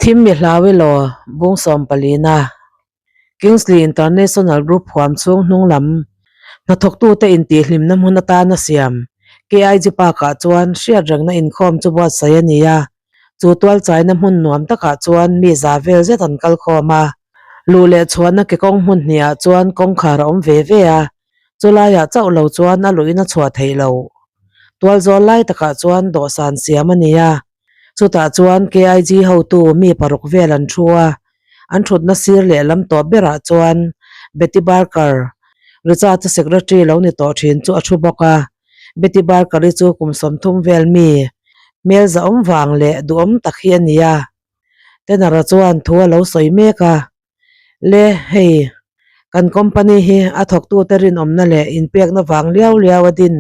Thim mi hlau elaw bung sawm palina Kingsley International Group huam chhung hnung lam hnathawktute intihhlimna hmun atana siam KIG Park-ah chuan hriat rengna inkhawm chu buatsaih a ni a. Chu tual chaina hmun nuam takah chuan mi za vel zet an kal khawm a. Luh leh chhuahna ke kawng hmun hniah chuan kawngkhar a awm ve ve a, chu laiah chauh lo chuan a luhin a chhuah theih loh. Tual zawl lai takah chuan dawhsan siam a ni a, chutah chuan KIG hotu mi paruk vel an thu a, an thutna sir leh lam tawp berah chuan Betty Barker, Richard-a secretary lo ni tawh thin chu a thu bawk a. Betty Barker-i chu kum 30 vel mi, hmel zahawm vang leh duhawm tak hi a ni a. Tenor-a chuan thu a lo sawi mek a, Le, hei, kan company hi a thawktute rinawmna leh inpekna vang liau liau a din,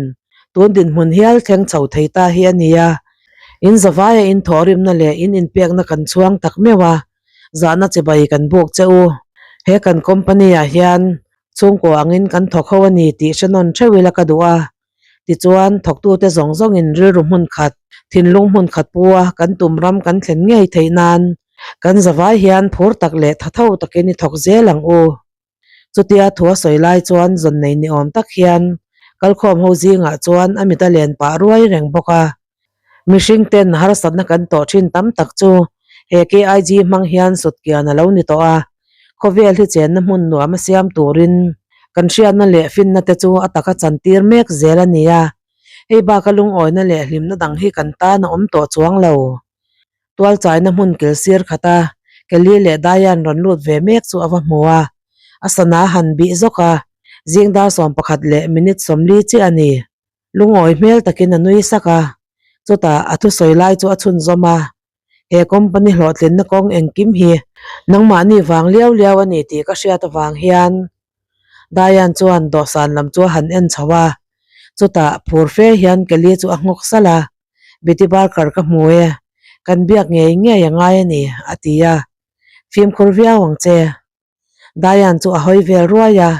tun dinhmun hial thleng chho thei ta hi a ni a. In zavaia in thawhrimna leh in inpekna kan chhuang tak meuh a, zahna chibai kan buk che u. He kan company-ah hian Chhungkaw angin kan thawk ho a ni tih hre nawn theuh ila ka duh a. Tichuan, thawktute zawng zawngin rilru hmun khat, thinlung hmun khat pu a kan tum ram kan thlen ngei theih nan kan zavai hian phur tak leh tha tho takin i thawk zel ang u. Chutia thu a sawi lai chuan zawn nei ni awm tak hian kalkhawm ho zingah chuan a mit a len pah ruai reng bawk a. Mihring ten harsatna kan tawh thin tam tak chu he KIG hmang hian sutkian a lo ni tawh a, khawvel hi chenna hmun nuam a siam turin kan hriatna leh finna te chu a taka chantir mek zel a ni a, hei baka lungawina leh hlimna dang hi kan tan a awm tawh chuang lo. Tualchaina hmun kil sir khata Kelly leh Diane rawn lut ve mek chu a va hmu a, a sana han bih zawk a, zing dar 11 leh minute 40 chiah a ni. Lungawi hmel takin a nui sak a, chutah a thusawi lai chu a chhunzawm a, He company hlawhtlinna kawng engkim hi nangmahni vang liau liau a ni tih ka hriat avang hian Diane chuan dawhsan lam chu a han en chho a, chutah phur fe hian Kelly chu a nghawk salh a, Betty Barker ka hmu e, kan biak ngei ngei a ngai a ni, a ti a, Fimkhur viau ang che. Diane chu a hawi vel ruai a,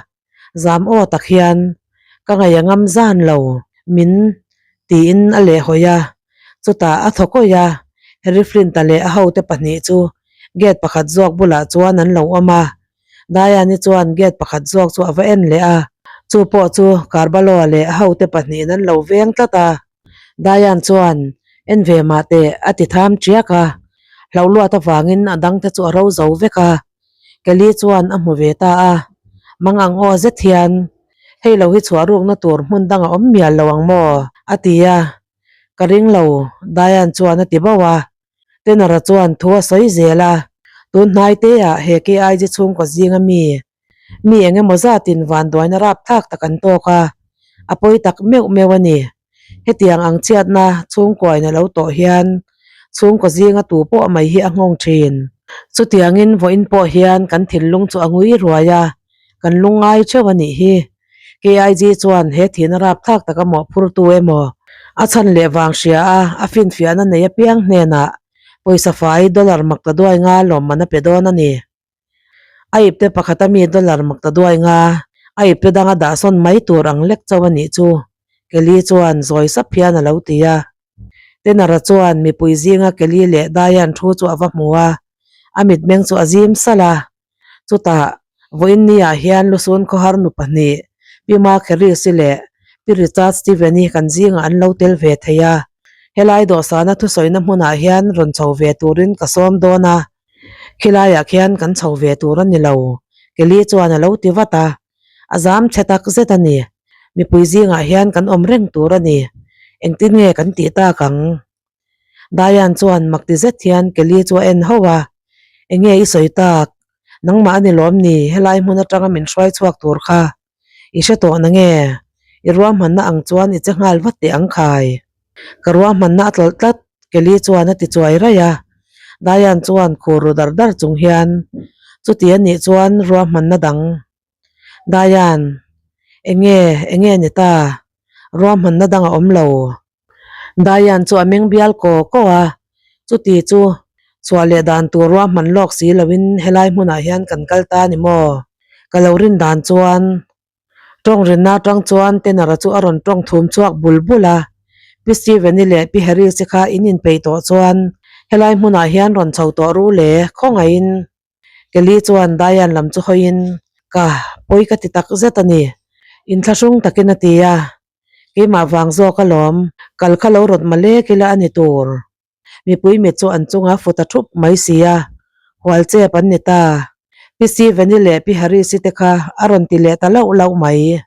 zam aw tak hian, Ka ngaih a ngam zan lo, min tiin a leh hawi a. Chutah a thaw kawih a, Harry Flint-a leh a hote pahnih chu gate pakhat zawk bulah chuan an lo awm a. Diane-i chuan gate pakhat zawk chu a va en leh a, chu pawh chu Carballo-a leh a hote pahnihin an lo veng tlat a. Diane chuan, En ve mah teh, a ti tham tiak a. Hlauhluat avangin a dangte chu a ro zo vek a. Kelly chuan a hmu ve ta a, Mang ang aw zet hian, hei lo hi chhuah rukna tur hmun dang a awm mial lo ang maw? a ti a. Ka ring lo, Diane chuan a ti bauh a. Tenor-a chuan thu a sawi zel a, Tun hnai te ah he KIG chhungkaw zinga mi, mi eng emaw zatin vanduaina rapthlak tak an tawk a, a pawi tak meuh meuh a ni. Hetiang ang chhiatna chhungkuain a lo tawh hian chhungkaw zinga tu pawh mai hi a nghawng thin. Chutiangin vawiin pawh hian kan thinlung chu a ngui ruai a, kan lungngai theuh a nih hi. KIG chuan he thihna rapthlak taka mawhphurtu emaw a chhan leh vang hria a, a finfiahna nei apiang hnenah pawisa fai dollar makta duai nga lawmman a pe dawn a ni. A ipte pakhata mi dollar mak ta duai nga, a ipte danga dah sawn mai tur ang lek chauh a nih chu, Kelly chuan zawi sap hian a lo ti a. Tenor-a chuan mipui zinga Kelly leh Diane thu chu a va hmu a, a mitmeng chu a zim salh a. Chutah, vawiin niah hian Lusun khawhar nu pahnih, Pi Mark Harris-i leh Pi Richard Steven-i kan zingah an lo tel ve thei a. Helai dawhsana thusawina hmunah hian rawn chho ve turin ka sawm dawn a. Khilaiah khian kan chho ve tur a ni lo, Kelly chuan a lo ti vat a. A zam chhe tak zet a ni. Mipui zingah hian kan awm reng tur a ni. Engtin nge kan tih tak ang? Diane chuan mak ti zet hian Kelly chu a en hauh a. Enge i sawi tak? Nangmah a ni lawm ni helai hmun atanga min hruai chhuak tur kha? I hre tawh na nge? I ruahmanna ang chuan i che nghal vat teh ang khai. Ka ruahmanna a tlawlh tlat, Kelly chuan a ti chuai raih a. Diane chuan khur ru dar dar chung hian, Chuti a nih chuan ruahmanna dang. Diane, Enge, enge ni ta? Ruahmanna dang a awm lo. Diane chu a meng bial kaw kaw a, chuti chu chhuah leh dan tur ruahman lawk si loin helai hmunah hian kan kal ta ni maw? Ka lo rin dan chuan tawng rinna atang chuan Tenor-a chu a rawn tawng thum chhuak bul bul a, Pi Steven-i leh Pi Harris-i kha in inpeih tawh chuan Helai hmunah hian rawn chho tawh ru le, khawngaihin Kelly chuan Diane lam chu hawiin, Ka, pawi ka ti tak zet a ni, inthlahrung takin a ti a. Keimah vang zawk alawm, kal kha lo rawt malek ila a ni tur. Mipui mit chu an chunga fut a thup mai si a, hual chep an ni ta. Pi Stephen-i leh Pi Harris-i te kha a rawn ti leh ta lauh lauh mai.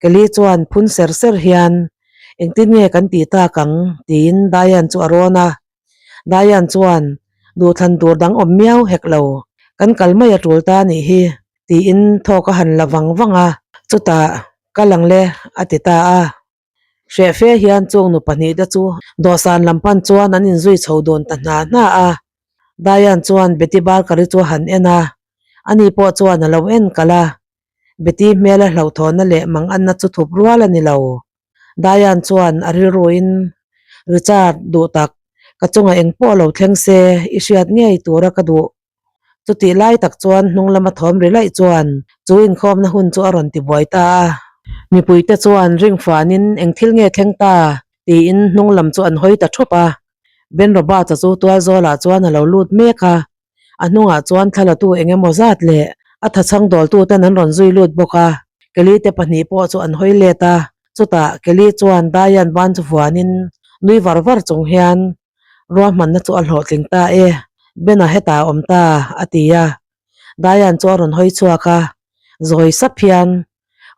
Kelly chuan phun ser ser hian, Engtin nge kan tih tak ang? tiin Diane chu a rawn a. Diane chuan, Duhthlan tur dang awm miau hek lo, kan kal mai a tul ta nih hi, tiin thawk a han la vang vang a. Chutah, Kal ang le, a ti ta a. Hreh fe hian chung nu pahnihte chu dawhsan lam pan chuan an inzui chho dun ta hna hna a. Diane chuan Betty Barker-i chu a han en a, ani pawh chuan a lo en kalh a. Betty hmela hlauhthawnna leh manganna chu thup rual a ni lo. Diane chuan a rilruin, Richard, duh tak, ka chungah eng pawh lo thleng se, i hriat ngei tura ka duh. Chutih lai tak chuan hnung lama thawm ri laih chuan chu inkhawmna hun chu a rawn ti buai ta a. Mipuite chuan ring fanin eng thil nge thleng ta tiin hnung lam chu an hawi ta thup a. Ben Roberts-a chu tual zawlah chuan a lo lut mek a, a hnungah chuan thlalatu eng emaw zat leh a thachhang dawltuten an rawn zui lut bawk a. Kelly te pahnih pawh chu an hawi let a, chutah Kelly chuan Diane ban chu vuanin nui var var chung hian Ruahmanna chu a hlawhtling ta e, Bena hetah a awm ta, a ti a. Diane chu a rawn hawi chhuak a, zawi sap hian,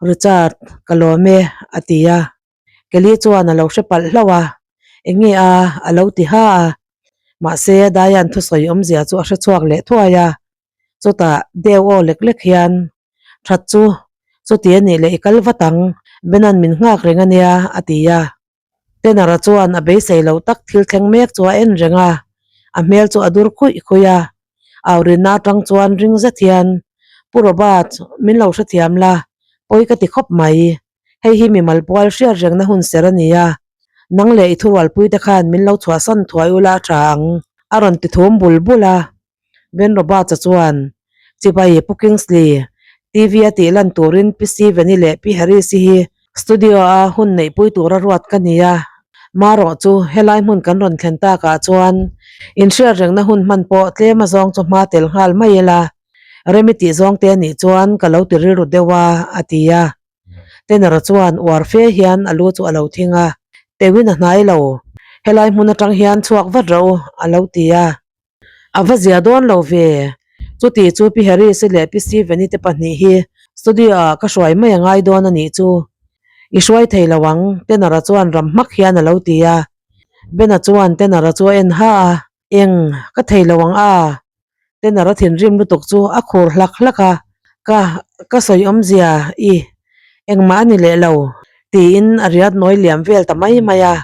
Richard, ka lawm e, a ti a. Kelly chuan a lo hre palh hlauh a, Eng nge a? a lo ti ha a. Mahse, Diane thusawi awmzia chu a hre chhuak leh thuai a. Chutah, deu aw lek lek hian, That chu, chuti a nih leh i kal vat ang, Bena'n min nghak reng a nia, a ti a. Tenara chuan a beisei loh tak thil thleng mek chu a en reng a, a hmel chu a dur khuih khuih a. Aurinna atang chuan ring zet hian, Pu Robert, min lo hrethiam la, pawi ka ti khawp mai. Hei hi mimal pual hriat rengna hun ser a ni a, nang leh i thurualpuite khan min lo chhuahsan thuai ula a tha ang, a rawn ti thum bul bul a. Ben Roberts-a chuan, Chibai Pu Kingsley, TV a tih lan turin Pi Steven-i leh Pi Harris-i hi studio-a hun neihpui tura ruat ka ni a. Marawh chu helai hmun kan rawn thlen takah chuan inhriat rengna hun hman pawh tlem azawng chu hma tel nghal mai ila, rem i tih zawng te anih chuan ka lo ti rilru deuh a, a ti a. Tenor-a chuan uar fe hian a lu chu a lo thing a, Teuin a hnai lo, helai hmun atang hian chhuak vat rawh u, a lo ti a. A va zia dawn lo ve. Chuti chu Pi Harris-i leh Pi Steven-i te pahnih hi studio-ah ka hruai mai a ngai dawn a nih chu. I hruai thei lo ang, Tenor-a chuan ram hmak hian a lo ti a. Ben-a chuan Tenor-a chu a en ha a, Eng, ka thei lo ang a. Tenor-a thinrim lutuk chu a khur hlak hlak a, Ka, ka sawi awmzia i engmah a ni leh lo, tiin a riat nawi liam vel ta mai mai a.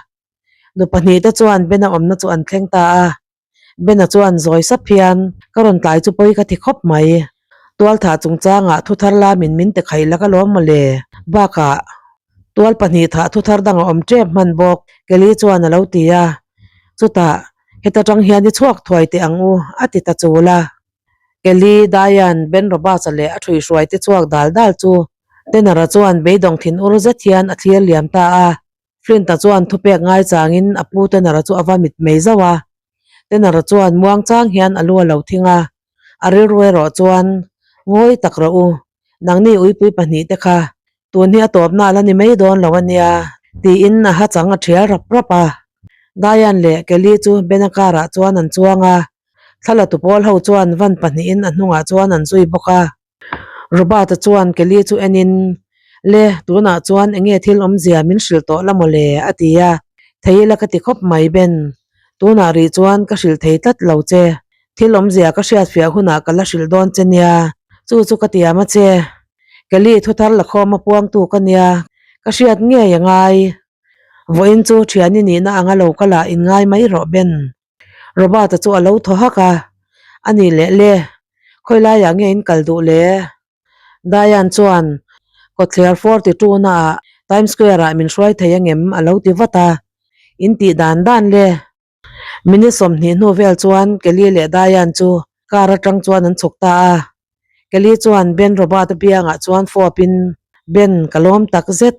Nu pahnihte chuan Bena awmna chu an thleng ta a. Bena chuan zawi sap hian, Ka rawn tlai chu pawi ka ti khawp mai. Tualthah chungchangah thu thar lamin min ti khaih lak alawm mawle. Bakah, tual pahnih thah thu thar dang a awm tep hman bawk, Kelly chuan a lo ti a. Chutah, heta tang hian i chhuak thuai teh ang u, a ti ta chul a. Kelly, Diane, Ben Roberts-a leh a ṭhuihruai te chhuak dal dal chu Tenor-a chuan beidawng thin ur zet hian a thlir liam ta a. Flint-a chuan thupek ngaichangin a pu Tenor-a chu a va mit mei zauh a. Tenor-a chuan muangchang hian a lu a lo thing a, a rilru erawh chuan, Ngawi tak rawh u, nangni uipui pahnih te kha tun hi a tawpna a la ni mai dawn lo a nia, tiin a ha chang a thial rap rap a. Diane leh Kelly chu Ben-a car-ah chuan an chuang a, thla la tu pawl ho chuan van pahnihin a hnungah chuan an zui bawk a. Robert-a chuan Kelly chu enin, Le, tunah chuan eng nge thil awmzia min hrilh tawh la maw le? a ti a. Thei ila ka ti khawp mai Ben. Tunah rih chuan ka hrilh thei tlat lo che. Thil awmzia ka hriatfiah hunah ka la hrilh dawn che nia. Chu chu ka tiam a che. Kelly thuthar la khawm a puangtu ka nia, ka hriat ngei a ngai. Vawiin chu thiani nihna anga lo ka lah inngai mai rawh Ben. Robert-a chu a lo thaw hak a, A nih leh le, khawi laiah nge in kal duh le? Diane chuan kawtthler 42 naah Times Square-ah min hruai thei angem a lo ti vat a, In tih dan dan le. Minute 20 hnu vel chuan Kelly leh Diane chu car atang chuan an chhuk ta a, Kelly chuan Ben Robert-a biangah chuan fawpin, Ben, ka lawm tak zet.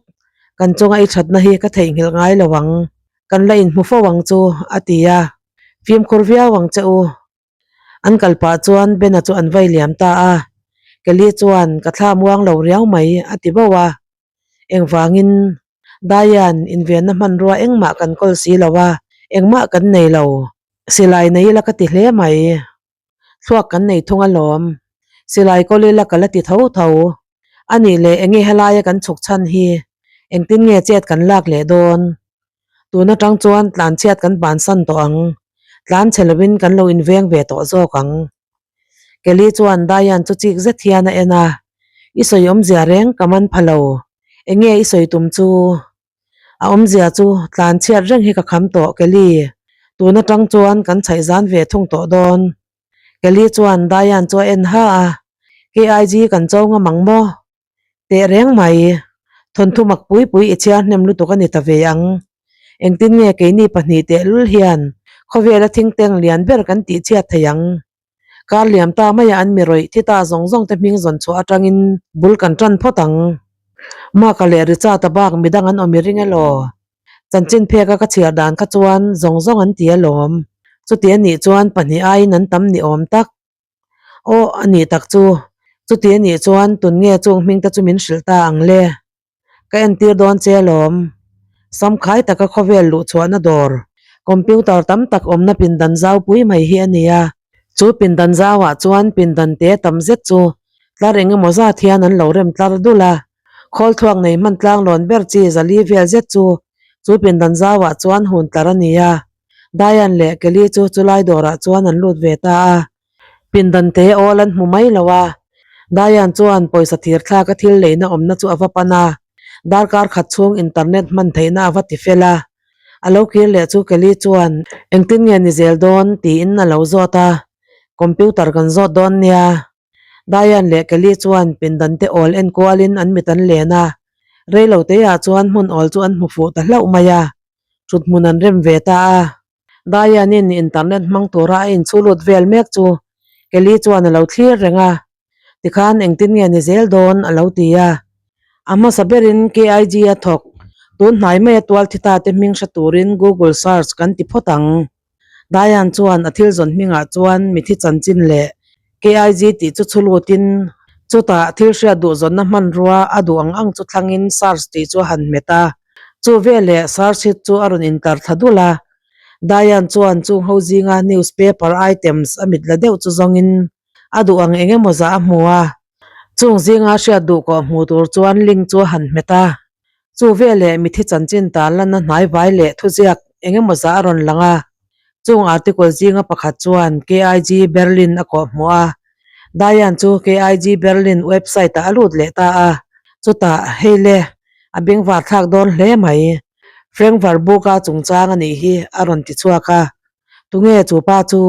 Kan chunga i thatna hi ka theihnghilh ngai lo ang. Kan la inhmu fo ang chu, a ti a. Fimkhur viau ang che u. An kal pah chuan Bena chu an vai liam ta a. Kelly chuan, Ka thla muang lo riau mai, a ti bauh a. Engvangin Diane invenna hmanrua engmah kan kawl si lo a, engmah kan nei lo. Silai nei ila ka ti hle mai. Thluak kan nei thung alawm. Silai kawl ila ka la ti tho tho. A nih leh enge helaia kan chhuk chhan hi engtin nge chet kan lak leh dawn? Tun atang chuan tlanchhiat kan bansan tawh ang. Tlan chhe lovin kan lo inveng ve tawh zawk ang. Kelly chuan Diane chu chik zet hian a en a, I sawi awmzia reng ka man pha lo. Enge i sawi tum chu? A awmzia chu tlanchhiat reng hi ka kham tawh Kelly. Tun atang chuan kan chhaih zan ve thung tawh dawn. Kelly chuan Diane chu a en ha a, KIG kan cho ngam ang maw? Teh reng mai. Thawnthu mak pui pui i chhiar hnem lutuk a ni ta ve ang. Engtin nge keini pahnih tehlul hian khawvela thingteng lian ber kan tih chhiat thei ang? Kar liam ta maia an mi rawih thi ta zawng zawng te hming zawn chhuah atangin bul kan tan phawt ang. Maka leh Richard-a bak midang an awm i ring elaw? Chanchin pheka ka chhiar dan kha chuan zawng zawng an ti alawm. Chuti a nih chuan pahnih aiin an tam ni awm tak. Aw, a nih tak chu. Chuti a nih chuan tun nge chung hming te chu min hrilh ta ang le? Ka entir dawn che alawm. Samkhai taka khawvel luh chhuahna dawr, computer tam tak awmna pindan zau pui mai hi a ni a. Chu pindan zauah chuan pindan te tam zet chu tlar eng emaw zat hian an lo rem tlar dul a. Khawl thluak nei hman tlang lawn ber chi zali vel zet chu chu pindan zauah chuan hun tlar a ni a. Diane leh Kelly chu chulai dawrah chuan an lut ve ta a. Pindan te awl an hmu mai lo a, Diane chuan pawisa thir thlak a thil leina awmna chu a va pan a, darkar khat chhung internet hman theihna a va ti fel a. A lo kir leh chu Kelly chuan engtin nge ni zel dawn tiin a lo zawt a, Computer kan zawt dawn nia. Diane leh Kelly chuan pindan te awl en kualin an mit an len a, reilo teiah chuan hmun awl chu an hmu fuh ta hlauh mai a, thuthmun an rem ve ta a. Diane-in internet hmang tura a inchhu lut vel mek chu Kelly chuan a lo thlir reng a, tikhan engtin nge ni zel dawn a lo ti a. A hmasa berin KIG a thawk, tun hnai maia tual thi ta te hming hre turin Google search kan ti phawt ang. Diane chuan a thil zawn hmingah chuan mithi chanchin leh KIG tih chu chhu lutin chutah thil hriat duh zawnna hmanrua a duh ang ang chu thlangin search tih chu a han hmet a. Chu veleh search hit chu a rawn intar thla dul a. Diane chuan chung ho zinga newspaper items a mit la deuh chu zawngin a duh ang eng emaw zah a hmu a. Chung zinga hriat duh kawh hmu tur chuan link chu a han hmet a. Chu veleh mithi chanchin tan lanna hnaivai leh thuziak eng emaw zah a rawn lang a. Chung article zinga pakhat chuan KIG Berlin a kawh hmuh a. Diane chu KIG Berlin website ah a lut leh ta a. Chutah, hei le, a bengvar thlak dawn hle mai. Frank Warburg-a chungchang a nih hi a rawn ti chhuak a. Tunge chu pa chu?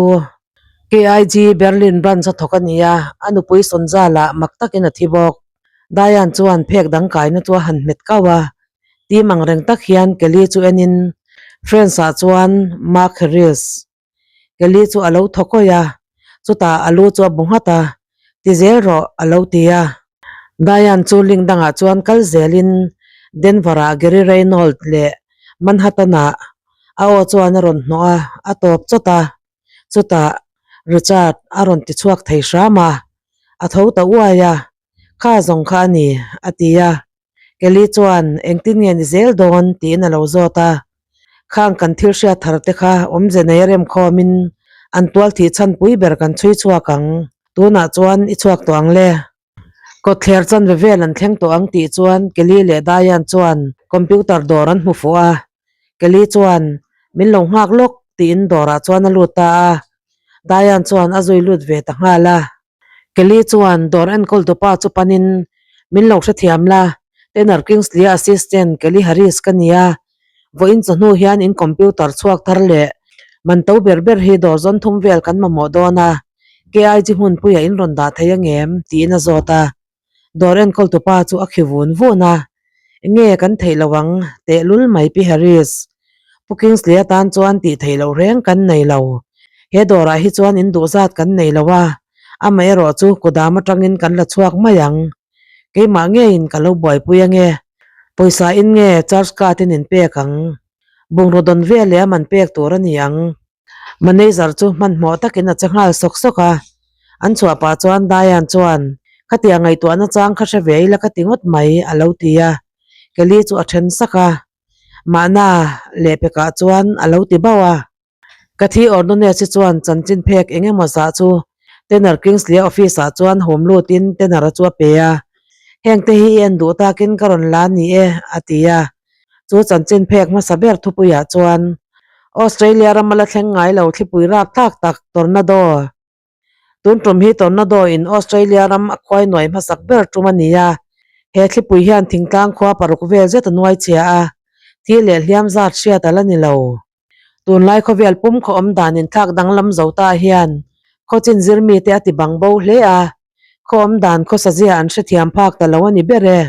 KIG Berlin branch a thawk a ni a, a nupui Sonja lah mak takin a thi bawk. Diane chuan phek dang kaina chu a han hmet kau a, tim ang reng tak hian Kelly chu enin Friends-ah chuan Mark Harris. Kelly chu a lo thaw kawi a, chutah a lu chu a bu nghat a, Ti zel rawh a lo ti a. Diane chu link dangah chuan kal zelin Denver-ah Gary Reynolds leh Manhattan-ah a aw chuan a rawn hnawh a, a tawp chawt a. Chutah Richard a rawn ti chhuak thei hram a, a tho ta uai a, Kha zawng kha a ni, a ti a. Kelly chuan, Engtin nge ni zel dawn? tiin a lo zawt a. Khang kan thil hriat thar te kha awmze nei a remkhawmin an tual thih chhan pui ber kan chhui chhuak ang. Tunah chuan i chhuak tawh ang le. Kawtthler chanve vel an thleng tawh ang tih chuan Kelly leh Diane chuan computer dawr an hmu fuh a. Kelly chuan, Min lo nghak lawk tiin dawrah chuan a lut ta a. Diane chuan a zui lut ve ta nghal a. Kelly chuan dawr enkawl tupa chu panin, Min lo hrethiam la, Tanner Kingsley-a assistant Kelly Harris ka ni a. Vawiin chawhnu hian in computer chhuak thar leh man to ber ber hi dawr zawn thum vel kan mamawh dawn a. KIG hmunpuiah in rawn dah thei angem? tiin a zawt a. Dawr enkawl tupa chu a khi vun vun a, Enge kan theih lo ang? Tehlul mai Pi Harris. Pu Kingsley atan chuan tih theih loh reng kan nei lo. He dawrah hi chuan in duh zat kan nei lo a, amaherawh chu kudam atangin kan la chhuak mai ang. Keimah ngeiin ka lo buaipui ange. Pawisa in nge charge card in in pek ang? Bungraw dawn veleh a man pek tur a ni ang. Manager chu hmanhmawh takin a che nghal sawk sawk a. An chhuah pah chuan Diane chuan, Khatiang ngaihtuahna chang kha hre ve ila ka ti ngawt mai, a lo ti a. Kelly chu a then sak a. Mahna lehpekah chuan a lo ti bauh a. Kathy Ordonez-i chuan chanchin phek eng emaw zah chu Tanner Kingsley-a office-ah chuan hum lutin Tanner-a chu a pe a. Hengte hi i en duh takin ka rawn la ni e, a ti a. Chu chanchin phek hmasa ber thupuiah chuan Australia rama la thleng ngai lo thlipui rap thlak tak tornado Tun tum hi tornado in Australia ram a khuai nuai hmasak ber tum a ni a, he thlipui hian thingtlang khua paruk vel zet a nuai chhia a, thi leh hliam zat hriat a la ni lo. Tunlai khawvel pum khaw awm dan inthlak danglam zo ta hian khawchin zirmite a ti bang bo hle a, khaw awm dan khawsazia an hrethiam phak ta lo a ni ber e.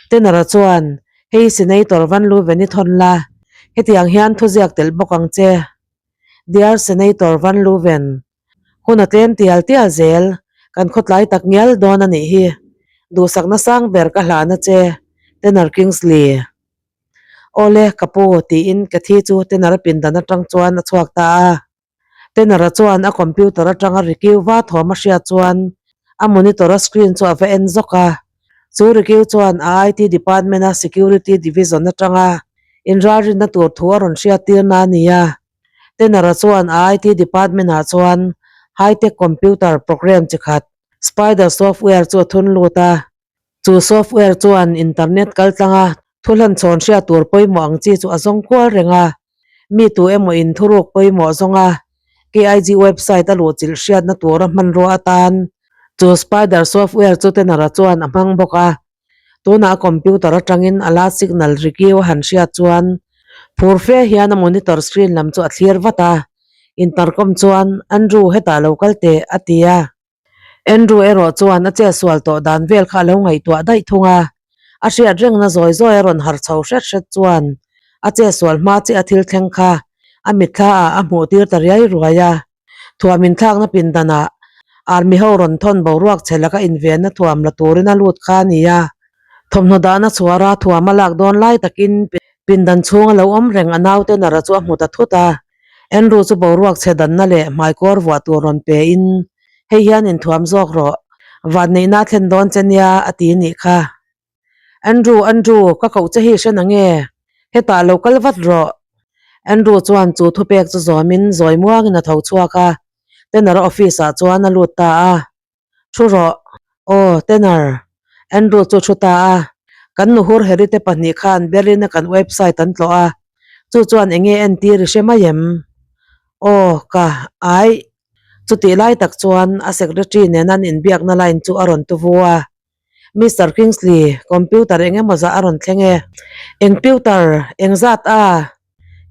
Tenor-a chuan, Hei Senator Van Leuven i thawn la, hetiang hian thuziak telh bawk ang che. Dear Senator Van Leuven, hun a tlem tial tial zel, kan khawtlai tak ngial dawn a nih hi. Duhsakna sang ber ka hlahna che, Tenor Kingsley. Awle, ka pu, tiin Kathy chu Tenor-a pindan atang chuan a chhuak ta a. Tenor-a chuan a computer atanga Rikiu va thawm a hriat chuan a monitor-a screen chu a va en zawk a. Chu Rikiu chuan a IT department-a security division atanga inralrinna tur thu a rawn hriat tirna a ni a. Tenor-a chuan a IT department-ah chuan high-tech computer program chi khat Spider software chu a thun lut a. Chu software chuan internet kaltlanga thuhlan chhawn hriat tur pawimawh ang chi chu a zawng kual reng a, mi tu emaw in thuruk pawimawh zawnga KIG website a luhchilh hriatna tura hmanrua atan chu spider software chu Tenor-a chuan a hmang bawk a. Tunah a computer atangin a la signal rikiu a han hriat chuan phur fe hian a monitor screen lam chu a thlir vat a, intercom chuan, Andrew hetah lo kal teh, a ti a. Andrew erawh chuan a chetsual tawh dan vel kha a lo ngaihtuah daih thung a, a hriat rengna zawi zawi a rawn harh chho hret hret chuan a chetsual hma chiah a thil thleng kha a mitthla ah a hmuh tir ta riai ruai a. Thuam inthlakna pindanah army ho rawn thawn boruak chhe laka invenna thuam la turin a lut kha a ni a. Thawmhnaw dahna chhuara thuam a lak dawn lai takin pindan chhung a lo awm reng a naute nara chu a hmu ta thut a. Andrew chu boruak chhe danna leh hmaikawr vuah tur rawn pe in, Hei hian inthuam zawk rawh, vanneihna a thlen dawn che nia a ti nih kha. Andrew, Andrew, ka koh che hi hre na nge? Hetah lo kal vat rawh. Andrew chuan chu thupek chu zawmin zawi muangin a tho chhuak a, Tenor-a office ah chuan a lut ta a. Thu rawh. Aw, Tenor. Andrew chu thu ta a. Kan nuhur Harry te pahnih khan Berlin-a kan website an tlawh a. Chu chuan eng nge entir i hre mai em? Aw, ka, aih. Chutih lai tak chuan a secretary nena an inbiakna line chu a rawn tu vu a. Mister Kingsley, computer eng emaw zah a rawn thleng e. Eng pewter, eng zat a?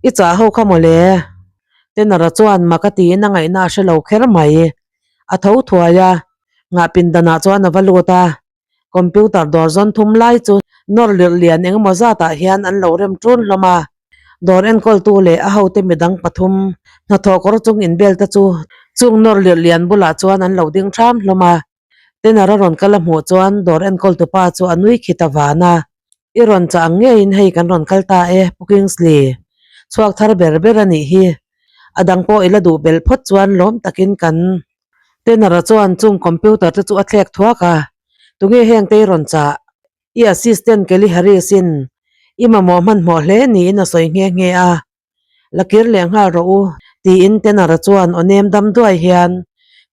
I chah ho kha mawle. Tenor-a chuan mak a tiin a ngaihna a hre lo kher mai. A tho thuai a, nghah pindanah chuan a va lut a. Computer dawr zawn thum lai chu nawr lirh lian eng emaw zatah hian an lo rem ṭun hlawm a. Dawr enkawltu leh a hote midang pathum hnathawh kawr chung inbel te chu chung nawr lirh lian bulah chuan an lo ding ṭham hlawm a. Tenor a rawn kal a hmuh chuan dawr enkawltu pa chu a nui khit a van a, I rawn chah ang ngeiin hei kan rawn kal ta e, Pu Kingsley. Chhuak thar ber ber a nih hi. A dang pawh i la duh belh phawt chuan lawm takin kan Tenor-a chuan chung computer te chu a thlek thuak a, Tunge heng te i rawn chah? I assistant Kelly Harris-in i mamawh hmanhmawh hle niin a sawi nghe nghe a. La kir leh nghal rawh u, tiin Tenor-a chuan aw nem dam duai hian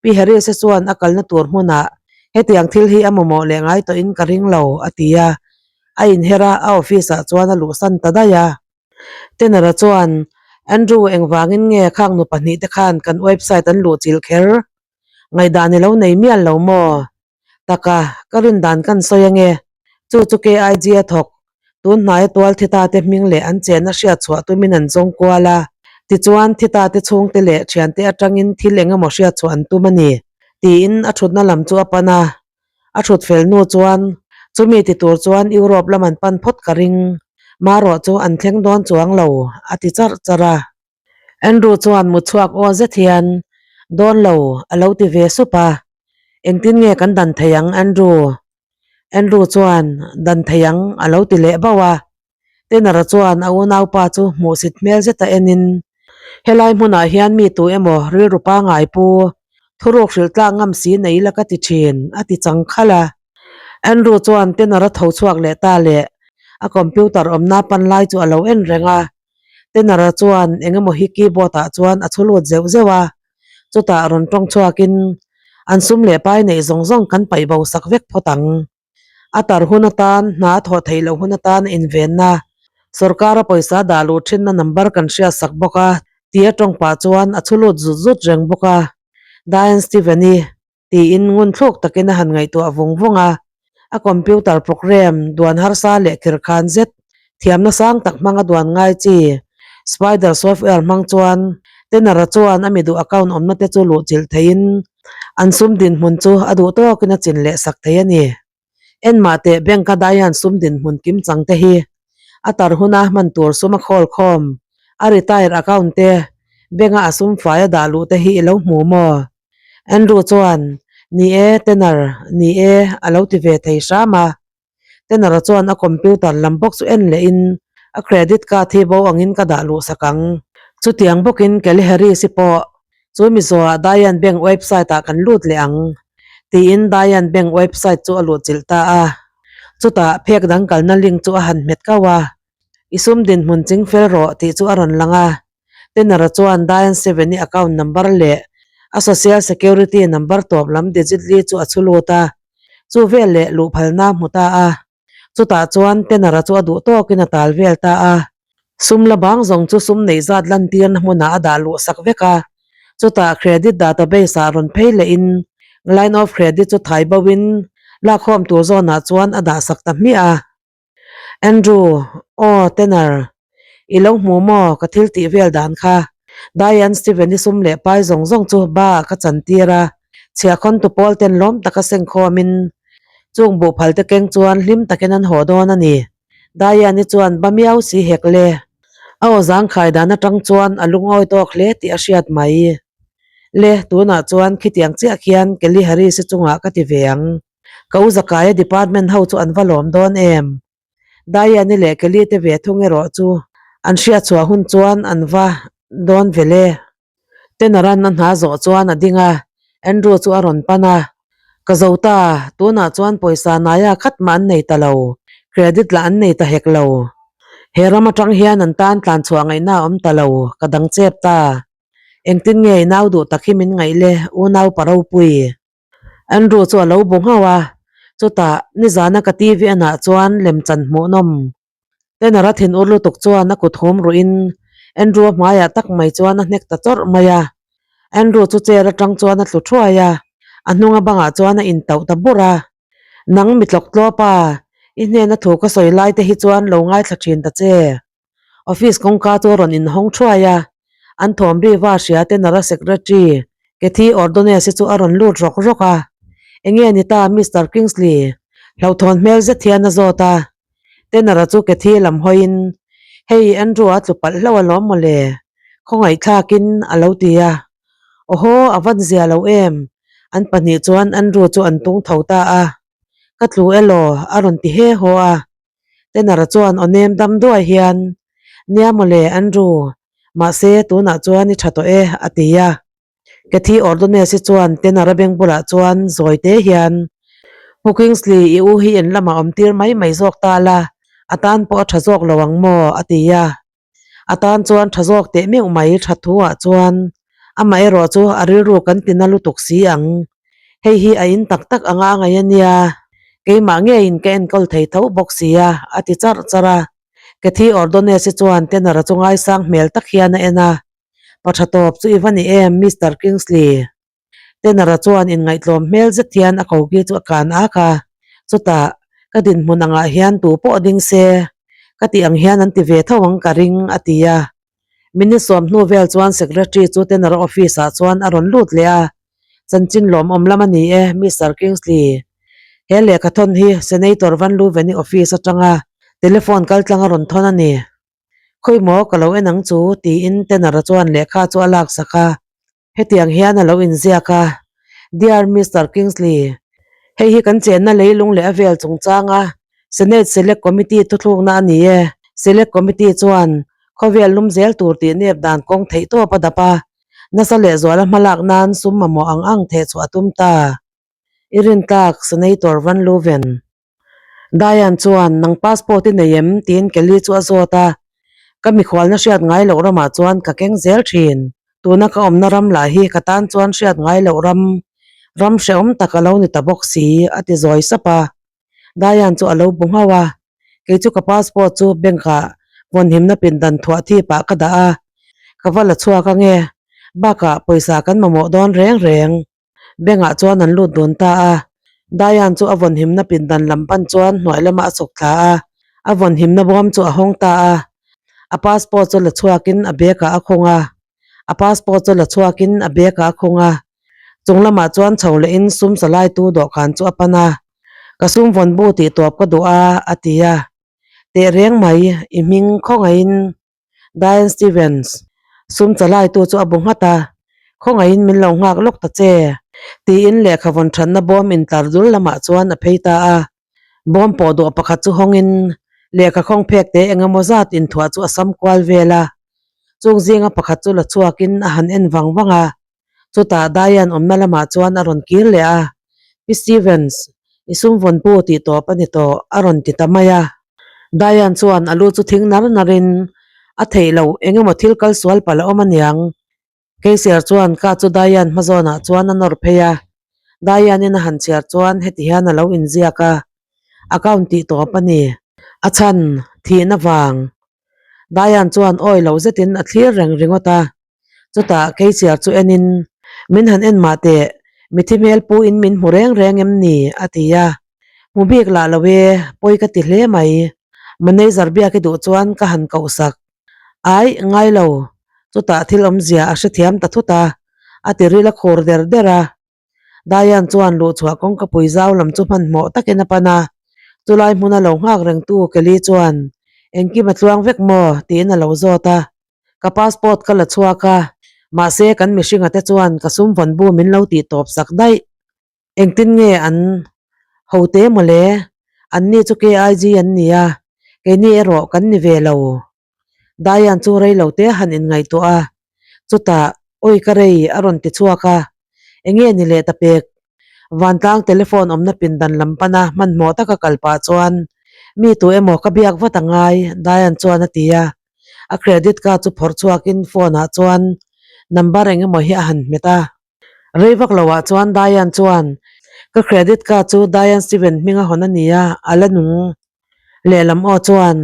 Pi Harris-a chuan a kalna tur hmunah hetiang thil hi a mamawh leh ngai tawhin ka ring lo, a ti a. A inher a, a office-ah chuan a luhsan ta daih a. Tenor-a chuan, Andrew, engvangin nge khang nu pahnihte khan kan website an luhchilh kher? Ngaihdan i lo nei mial lo maw? Taka, ka rin dan kan sawi ange. Chu chu KIG a thawk. Tun hnaia tual thita te hming leh an chenna hriat chhuah tumin an zawng kual a. Tichuan, thita te chhungte leh thiante atangin thil eng emaw hriat chhuah an tum a ni, tiin a thutna lam chu a pan a. A thut fel hnu chuan, chumi ti tur chuan Europe lam an pan phawt ka ring. Marawh chu an thleng dawn chuang lo, a ti charh charh a. Andrew chuan mut chhuak aw zet hian, Dawn lo, a lo ti ve sup a. Engtin nge kan dan thei ang, Andrew? Andrew chuan, Dan thei ang, a lo ti leh bauh a. Tenor-a chuan a unaupa chu hmuhsit hmel zeta enin, Helai hmunah hian mi tu emaw rilru pangai pu thuruk hrilh tlak ngam si nei la ka ti thin, a ti chang khalh a. Andrew chuan Tenor a tho chhuak leh ta le a computer awmna pan lai chu a lo en reng a. Tenor-a chuan eng emaw hi keyboard ah chuan a chhu lut zeuh zeuh a, chutah rawn tawng chhuakin an sum leh pai neih zawng zawng kan paih bo sak vek phawt ang. A tar hun atan, hna a thawh theih loh hun atan a invenna, sawrkara pawisa dah luh thinna number kan hriat sak bawk a, tia tawng pah chuan a chhu lut zut zut reng bawk a. Diane Steven-i tiin ngun thluk takin a han ngaihtuah vung vung a. A computer program duan harsa leh khirkhan zet thiamna sang tak hmanga duan ngai chi Spider software hmang chuan Tenor-a chuan a mi duh account awmna te chu luhchilh theiin an sum dinhmun chu a duh tawkin a chin leh sak thei a ni. Enmah teh bank a daihan sum dinhmun kim chang te hi a tar huna hman tur sum a khawl khawm, a retire account te bank a a sum fai a dah luh te hi i lo hmu maw? Andrew chuan, Ni e, Tenor, ni e, a lo ti ve thei hram a. Tenor-a chuan a computer lam bawk chu en lehin a credit card hi bo angin ka dah luh sak ang. Chutiang bawkin Kelly Harris-i pawh chu Mizoah Diane Bank website-ah kan lut leh ang, tiin Diane Bank website chu a luhchilh ta a. Chutah phek dang kalna link chu a han hmet kauh a. I sum dinhmun ching fel rawh tih chu a rawn lang a. Tenor-a chuan Diane Seveni account number leh a social security number tawp lam digit li chu a chhu lut a, chu vel leh luh phalna a hmu ta a. Chutah chuan Tenor-a chu a duh tawkin a tal vel ta a. Sum la bang zawng chu sum neih zat lantirna hmunah a dah luh sak vek a. Chutah credit database-ah rawn phei lehin line of credit chu thai boin lakkhawm tur zawnah chuan a dah sak ta hmiah a. Andrew, Aw, Tanner, i lo hmu maw ka thil tih vel dan kha? Diane Steven-i sum leh pai zawng zawng chu ba ah ka chan tir a, chhiahkhawn tu pawl ten lawm taka sengkhawmin chung buhphal te keng chuan hlim takin an haw dawn a ni. Diane-i chuan ba miau si hek le. A aw zangkhai dan atang chuan a lungawi tawk hle tih a hriat mai. Le, tunah chuan khitiang chiah khian Kelly Harris-i chungah ka ti ve ang. Ka u Zakaia department ho chu an va lawm dawn em? Diane-i leh Kelly te ve thung erawh chu an hriatchhuah hun chuan an va dawn vel e. Tenor-a'n a hna zawh chuan a ding a, Andrew chu a rawn pan a. Ka zo ta, tunah chuan pawisa naia khat mah an nei ta lo, credit lah an nei ta hek lo. He ram atang hian an tan tlanchhuah ngaihna a awm ta lo, ka dang chep ta. Engtin nge i nau duh tak hi min ngaih le, unau pa ropui? Andrew chu a lo bu nghauh a, chutah nizana ka TV anah chuan lemchan hmuhnawm. Tenor a thinur lutuk chuan a kut hum ruhin Andrew a hmaiah tak mai chuan a hnek ta chawrh mai a. Andrew chu chair atang chuan a tlu thuai a, a hnunga bangah chuan a intauh ta bur a. Nang mi tlawk tlawp a, i hnena thu ka sawi lai te hi chuan lo ngaithla thin ta che. Office kawngka chu a rawn inhawng thuai a, an thawm ri va hria Tenor-a secretary Kathy Ordonez-i chu a rawn lut rawk rawk a. Enge ni ta Mister Kingsley? Hlauhthawn hmel zet hian a zawt a. Tenor-a chu Kathy lam hawiin, Hei Andrew-a tlu palh hlauh alawm mawle, khawngaihthlakin a lo ti a. Awhaw, a van zia lo em? An pahnih chuan Andrew chu an tung tho ta a. Ka tlu elaw? a rawn ti he haw a. Tenor-a chuan aw nem dam duai hian, Nia mawle, Andrew, mahse tunah chuan i tha tawh e, a ti a. Kathy Ordonez-i chuan Tenor-a beng bulah chuan zawi te hian, Pu Kingsley, i u hi in lamah awm tir mai mai zawk ta la, a tan pawh a tha zawk lo ang maw? a ti a. A tan chuan tha zawk teh meuh mai tha thu ah chuan amaherawh chu a rilru kan ti na lutuk si ang. Hei hi a in tak tak anga ngaih a nia, keimah ngeiin ka enkawl thei tho bawk si a, a ti charh charh a. Kathy Ordonez-i chuan Tenor-a chu ngaisang hmel tak hian a en a, Pa tha tawp chu i va ni em, Mister Kingsley? Tenor-a chuan inngaihtlawm hmel zet hian a koki chu a kan ak a, chutah ka dinhmun angah hian tu pawh ding se ka tih ang hian an ti ve tho ang ka ring a ti a. Minute sawm hnu vel chuan Secretary chu Tenor-a office ah chuan a rawn lut leh a, Chanchin lawmawm lam a ni e, Mister Kingsley. He lehkha thawn hi Senator Van Leuven-i office atanga telephone kaltlang a rawn thawn a ni. Khawi maw ka lo en ang chu tiin Tenor-a chuan lehkha chu a laksak a. Hetiang hian a lo inziak a, Dear Mister Kingsley, hei hi kan chenna leilung leh a vel chungchanga Senate Select Committee thuthlukna a ni e. Select Committee chuan Khawvel lum zel tur tih nep dan kawng theih tawp a dap a, nasa lehzuala hmalak nan sum mamawh ang ang theh chhuah a tum ta. I rintlak, Senator Van Leuven. Diane chuan, Nang passport i nei em? tiin Kelly chu a zawt a. Ka mikhualna hriat ngai loh ramah chuan ka keng zel thin. Tuna ka awmna ram lah hi ka tan chuan hriat ngai loh ram, ram hrehawm tak a lo ni ta bawk si, a ti zawi sap a. Diane chu a lo bu nghauh a, Kei chu ka passport chu bank ah vawnhimna pindan thuah thip ah ka dah a, ka va la chhuak ange. Bakah pawisa kan mamawh dawn reng reng. Bank ah chuan an lut dun ta a, Diane chu a vawnhimna pindan lam pan chuan hnuai lamah a chhuk thla a, a vawnhimna bawm chu a hawng ta a, a passport chu la chhuakin a bag ah a khung a, a passport chu la chhuakin a bag ah a khung a, chung lamah chuan chho lehin sum salaitu dawhkan chu a pan a, ka sum vawn bu tih tawp ka duh a a ti a, tehreng mai i hming khawngaihin Diane Stevens, sum chalaitu chu a bu nghat a, Khawngaihin min lo nghak lawk ta che, tiin lehkha vawn thatna bawm intlar dul lamah chuan a phei ta a. Bawm pawh dawh pakhat chu hawngin lehkha khawng phek te eng emaw zat inthuah chu a sam kual vel a. Chung zinga pakhat chu la chhuakin a han en vang vang a. Chutah Diane awmna lamah chuan a rawn kir leh a, Pi Stevens, i sum vawn pu tih tawp a ni tawh, a rawn ti ta mai a. Diane chuan a lu chu thing nar narin, A theih loh, eng emaw thil kal sual palh a awm aniang. Keiser chuan ka chu Diane hmazawnah chuan a nawr phei a. Diane-in a han chhiar chuan heti hian a lo inziak a, Account tih tawp a ni. A chhan, thihna vang. Diane chuan awi lo zetin a thlir reng ringawt a. Chutah Keichiar chu enin, Min han en mah teh, mithi hmel puin min hmu reng reng em ni? a ti a. Hmu bik lah lo e, pawi ka ti hle mai. Manager biak i duh chuan ka han koh sak. Ai, ngai lo. Chutah thil awmzia a hrethiam ta thut a, a ti ril a khur der der a. Diane chuan luhchhuah kawngka pui zau lam chu hmanhmawh takin a pan a, chulai hmuna lo nghak rengtu Kelly chuan, Engkim a tluang vek maw? tiin a lo zawt a. Ka passport ka la chhuak a, mahse kan mihringa te chuan ka sum vawn bu min lo tih tawp sak daih. Engtin nge an ho te mawle? Anni chu KIG an ni a, keini erawh kan ni ve lo. Diane chu rei lo te han inngaihtuah a, chutah Awi ka rei a rawn ti chhuak a, enge ni leh ta pek? Vantlang telephone awmna pindan lam pana hmanhmawh taka kal pah chuan mi tu emaw ka biak vat a ngai Diane chuan a ti a, a credit card chu phawrh chhuakin phone ah chuan number eng emaw hi a han hmet a. Rei vak lo ah chuan Diane chuan ka credit card chu Diane Steven hminga hawn a ni a, a la nung. Lehlam aw chuan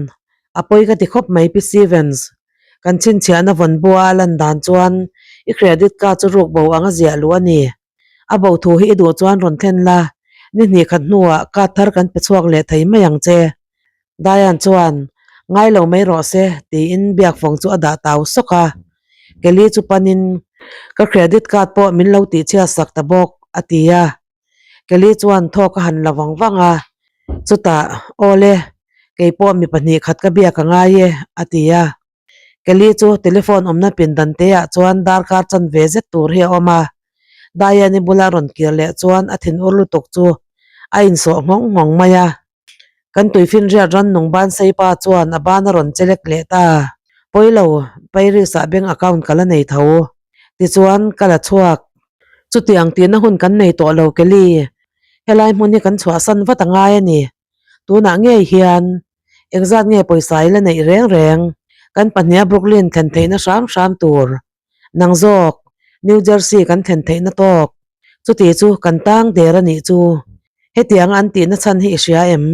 a pawi ka ti khawp mai Pi Stevens. Kan chhinchhiahna vawn bua a lan dan chuan i credit card chu ruk bo ang a ziah luh a ni. A bo thu hi i duh chuan rawn thlen la, ni hnih khat hnuah card thar kan pe chhuak leh thei mai ang che. Diane chuan, Ngai lo mai rawh se, tiin biakfawng chu a dah tau sawk a. Kelly chu panin, Ka credit card pawh min lo tihchhiat sak ta bawk, a ti a. Kelly chuan thawk a han la vang vang a, chutah, Awle, kei pawh mi pahnih khat ka biak a ngai e, a ti a. Kelly chu telephone awmna pindan te ah chuan darkar chanve zet tur hi a awm a. Diane-i bula rawn kir leh chuan a thinur lutuk chu a insawh nghawng nghawng mai a. Kan tuifinriat rannung ban seipa chuan a ban a rawn che lek leh ta. Pawilo, Paris-ah bank account ka la nei tho. Tichuan, ka la chhuak. Chutiang tihna hun kan nei tawh lo Kelly. Helai hmun hi kan chhuahsan vat a ngai a ni. Tunah ngei hian engzat nge pawisa i la neih reng reng? Kan pahniha Brooklyn thlen theihna hram hram tur. Nang zawk, New Jersey kan thlen theihna tawk. Chuti chu kan tang der a nih chu. Hetiang an tihna chhan hi i hria em?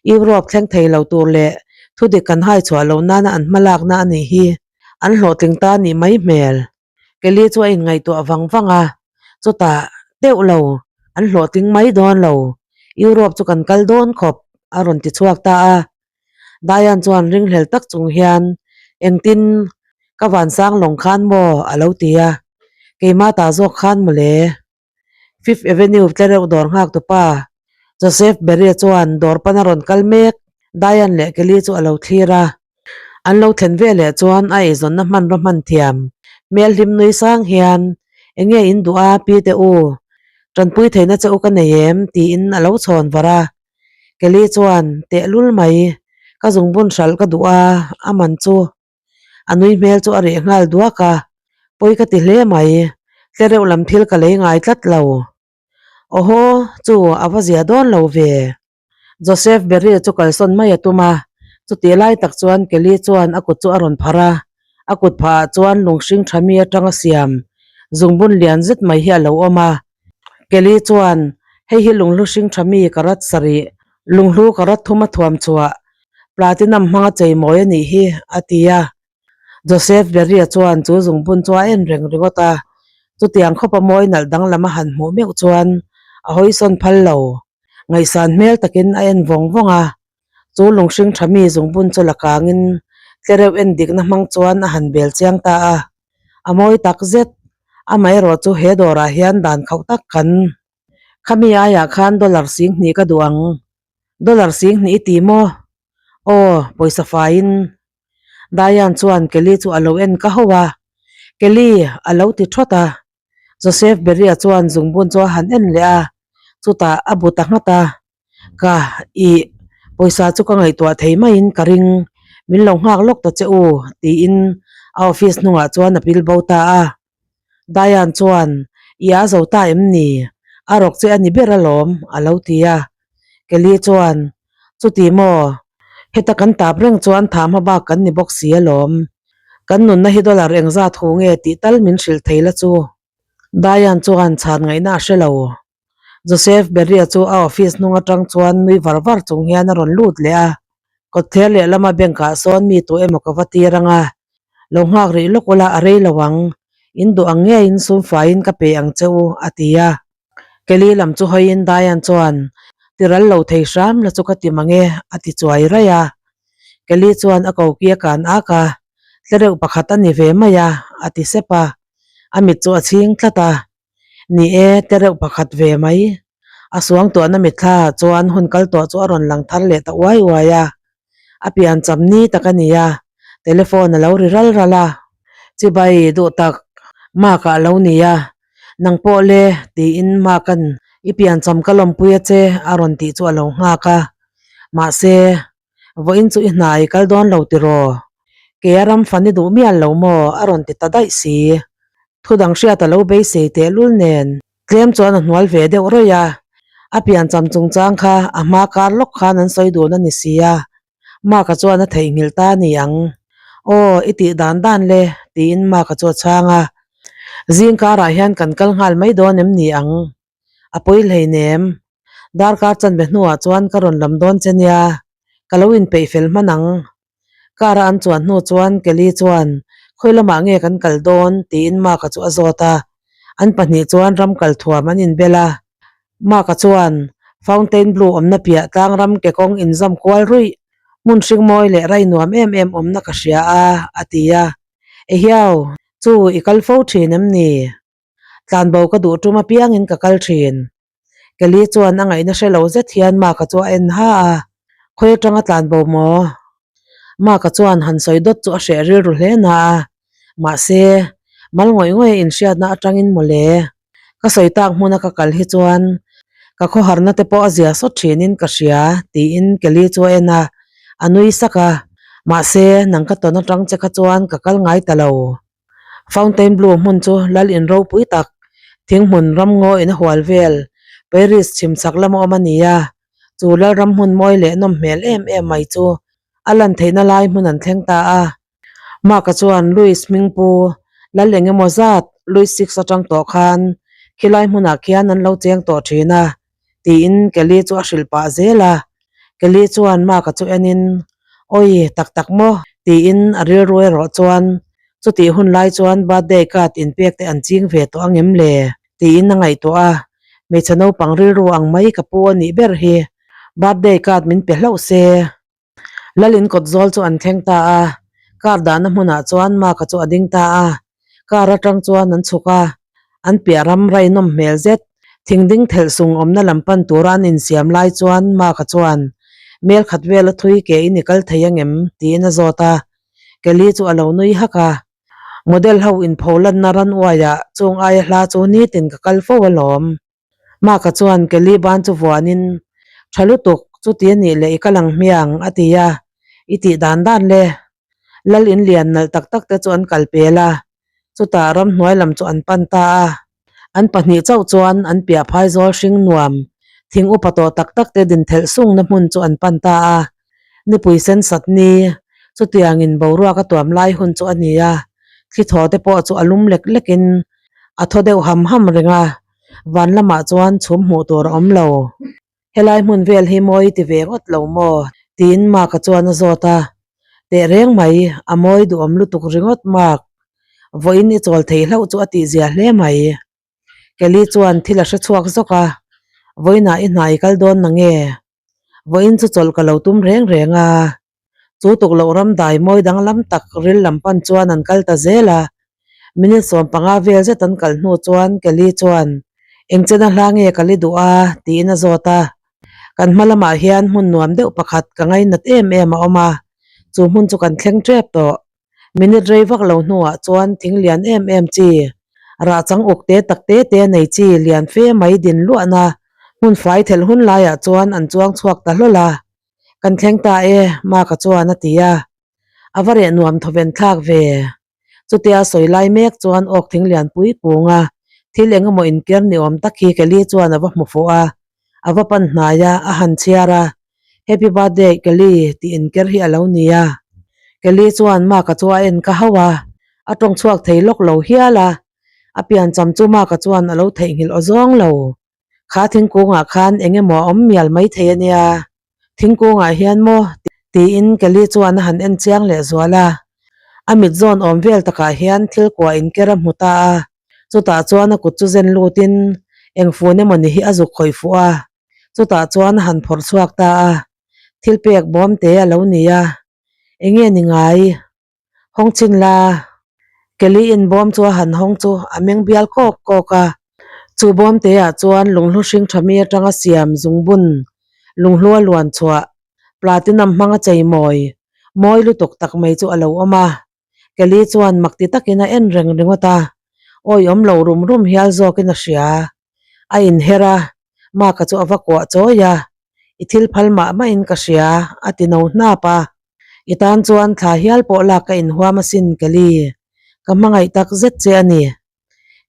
Europe thleng thei lo tur leh thudik kan hai chhuah lo nana an hmalakna a nih hi. An hlawhtling ta nih mai hmel. Kelly chu a inngaihtuah vang vang a, chutah deuh lo, an hlawhtling mai dawn lo. Europe chu kan kal dawn khawp, a rawn ti chhuak ta a. Diane chuan ringhlel tak chung hian, Engtin ka vansang lawng khan maw? a lo ti a, Keimah ta zawk khan mawle. Fifth Avenue tlereuh dawr nghak tupa Joseph Berry chuan dawr pana rawn kal mek Diane leh Kelly chu a lo thlir a. An lo thlen ve leh chuan a eizawnna hmanraw hman thiam hmel hlim nui sang hian, Enge in duh a pi te u? Tanpui theihna che u ka nei em? tiin a lo chhawn var a. Kelly chuan, Tehlul mai, ka zungbun hralh ka duh a, a man chu. A nui hmel chu a reh nghal duak a, pawi ka ti hle mai, tlereuh lam thil ka lei ngai tlat lo. Awhaw, chu a va zia dawn lo ve. Joseph Beryl chu kalsawn mai a tum a, chutih lai tak chuan Kelly chuan a kut chu a rawn pharh a, a kut phah ah chuan lunghring tha mi atanga siam zungbun lian zet mai hi a lo awm a. Kelly chuan, Hei hi lunghlu hring tha mi karat sarih, lunghlu karat thum a thuam chhuah, platinum hmanga cheimawi a nih hi, a ti a. Joseph Beria chuan chu zungbun chu a en reng ringawt a, chutiang khawpa mawi nalh danglam a han hmuh meuh chuan a hawisawn phal lo. Ngaihsan hmel takin a en vawng vawng a, chu lunghring tha mi zungbun chu la kangin tlereuh en dikna hmang chuan a han bel chiang ta a, a mawi tak zet. Amaherawh chu he dawrah hian dan khauh tak kan khami aiah khan dollar 10,000 ka duh ang. Dollar 10,000 i ti maw? Aw, pawisa faiin. Diane chuan Kelly chu a lo en ka ho a, Kelly a lo ti thawt a. Joseph Beria chuan zungbun chu a han en leh a, chutah a bu ta nghat a, Ka, ih, pawisa chu ka ngaihtuah thei maiin ka ring, min lo nghak lawk ta che u, tiin a office hnungah chuan a pil bo ta a. Diane chuan, I a zo ta em ni? A rawk che a ni ber alawm, a lo ti a. Kelly chuan, Chuti maw? Heta kan tap reng chuan tha hma bak kan ni bawk si alawm. Kan nunna hi dollar engzat hu nge tih tal min hrilh thei la chu. Diane chuan chhan ngaihna a hre lo. Joseph Beria chu a office hnung atang chuan nui var var chung hian a rawn lut leh a. Kawtthler lehlama bank ah sawn mi tu emaw ka va tir ang a, lo nghak rih lawk ula a rei lo ang, in duh ang ngeiin sum faiin ka pe ang che u, a ti a. Kelly lam chu hawiin Diane chuan, Ti ral lo thei hram la chu ka ti mang e, a ti chuai raih a. Kelly chuan a koki a kan ak a, Tlereuh pakhat a ni ve mai a, a ti sep a. A mit chu a chhing tlat a. Ni e, tlereuh pakhat ve mai. A suangtuahna mitthla ah chuan hun kal tawh chu a rawn lang thar leh ta uai uai a. A pian cham ni tak a ni a, telephone a lo ri ral ral a. Chibai duh tak, Mark ah a lo ni a, nang pawh le tiin Mark-a'n i pian cham ka lawmpui a che a rawn tih chu a lo nghak a. Mahse, vawiin chu i hna i kal dawn lo tiraw? Kei a ram fan i duh mial lo maw? a rawn ti ta daih si. Thu dang hriat a lo beisei tehlul nen. Tlem chuan a hnual ve deuh rawih a, a piancham chungchang kha a hma kar lawk khan an sawi dun a ni si a, Mark-a chuan a theihnghilh ta a ni ang. Aw, i tih dan dan le, tiin Mark-a chu a chhang a. Zing karah hian kan kal nghal mai dawn em ni ang? A pawi hleinem. Darkar chanve hnuah chuan ka rawn lam dawn che nia, ka lo inpeih fel hman ang. Car a an chuan hnu chuan Kelly chuan, Khawi lamah nge kan kal dawn? tiin Mark-a chu a zawt a. An pahnih chuan ram kal thuam an inbel a. Mark-a chuan, Fountain Blue awmna piah tlangram ke kawng inzam kual ruih, hmun hring mawi leh rai nuam em em awmna ka hria a, a ti a. Ehiau, chu i kal fo thin em ni? Tlanbo ka duh tum apiangin ka kal thin. Kelly chuan a ngaihna hre lo zet hian Mark-a chu a en ha a, Khawi atanga tlanbo maw? Mark-a chuan han sawi dawt chu a hreh rilru hle na a, mahse, mal ngawih ngawih a inhriatna atangin mawle. Ka sawi tak hmuna ka kal hi chuan ka khawharna te pawh a zia sawt thinin ka hria, tiin Kelly chu a en a, a nui sak a, Mahse, nang ka tawn atang che kha chuan ka kal ngai ta lo. Fountain Blue hmun chu lal in ropui tak, thinghmun ramngaw in a hual vel, Paris chhim chhak lama awm a ni a, chu lal ram hmun mawi leh nawm hmel em em mai chu a lan theihna lai hmun an thleng ta a. Mark-a chuan Louis hmingpu lal eng emaw zat Louis six atang tawh khan khilai hmunah khian an lo cheng tawh thin a, tiin Kelly chu a hrilh pah zel a. Kelly chuan Mark-a chu enin, Awi, tak tak maw? tiin a rilru erawh chuan chutih hun lai chuan birthday card inpek te an ching ve tawh angem le? tiin a ngaihtuah a. Hmeichhe naupang rilru ang mai ka pu a nih ber hi birthday card min pe hlauh se. Lalin kawt zawl chu an thleng ta a, car dahna hmunah chuan Mark-a chu a ding ta a, car atang chuan an chhuk a, an piah ram rainawm hmel zet, thing ding thelh sung awmna lam pan tura an insiam lai chuan Mark-a chuan, Mel khat vela thui ke in i kal thei angem? tiin a zawt a, Kelly chu a lo nui hak a, Model ho inpho lanna ran uaiah chung aia hla chu nitin ka kal fo alawm. Mark-a chuan Kelly ban chu vuanin, Tha lutuk, chuti a nih leh i kal ang hmiang, a ti a. I tih dan dan le. Lal in lian nalh tak tak te chu an kal pel a, chutah ramhnuai lam chu an pan ta a. An pahnih chauh chuan an piah phaizawl hring nuam, thing upa tawh tak tak te din thelh sungna hmun chu an pan ta a. Nipui sen sat ni, chutiangin boruak a tuam lai hun chu a ni a, thli thaw te pawh chu a lum lek lekin a thaw deuh ham ham reng a, van lamah chuan chhum hmuh tur a awm lo. Helai hmun vel hi mawi ti ve ngawt lo maw? tiin Mark-a chuan a zawt a. Teh reng mai, a mawi duhawm lutuk ringawt Mark. Vawiin i chawl thei hlauh chu a tihzia hle mai. Kelly chuan thil a hre chhuak zawk a, Vawiinah i hna i kal dawn na nge? Vawiin chu chawlh ka lo tum reng reng a. Chu tukloh ram dai mawi danglam tak ril lam pan chuan an kal ta zel a. Minute 15 vel zet an kal hnu chuan Kelly chuan, Engchena hla nge ka li duh a? tiin a zawt a. Kan hma lamah hian hmun nuam deuh pakhat ka ngainat em em a awm a, chu hmun chu kan thleng tep tawh. Minute rei vak lo hnuah chuan thing lian em em chi, rah chang uk te tak te te nei chi lian fe mai din luahna hmun fai thelh hun laiah chuan an chuang chhuak ta hlawl a. Kan thleng ta e, Mark-a chuan a ti a. A va reh nuam thawven thlak ve. Chutia sawi lai mek chuan awk thing lian pui kung a, thil eng emaw inker ni awm tak hi Kelly chuan a va hmu fuh a. A va pan hnai a, a han chhiar a, Happy birthday Kelly tih inker hi a lo ni a. Kelly chuan Mark-a chu a en ka hauh a, a tawng chhuak thei lawk lo hial a. A piancham chu Mark-a chuan a lo theihnghilh aw zawng lo. Kha thingkungah khan eng emaw a awm mial maithei a nia, thingkungah hian maw? tiin Kelly chuan a han en chiang leh zual a. A mit zawn awm vel takah hian thil kua inker a hmu ta a, chutah chuan a kut chu zen lutin eng fun emaw ni hi a zuk khawih fuh a, chutah chuan a han phawrh chhuak ta a, thil pek bawm te a lo ni a, eng nge ni ngai? Hawng chin la. Kelly in bawm chu a han hawng chu a meng bial kawk kawk a. Chu bawm te ah chuan lunghlu hring tha mi atanga siam zungbun, lunghlu a luan chhuah, platinum hmanga chei mawi, mawi lutuk tak mai chu a lo awm a. Kelly chuan mak ti takin a en reng ringawt a, awi awm lo rum rum hial zawkin a hria. A inher a, Mark-a chu a va kuah chawi a, I thil phal mah mahin ka hria, a ti no hnap a. I tan chuan thla hial pawh lak ka inhuam asin, Kelly. Ka hmangaih tak zet che a ni.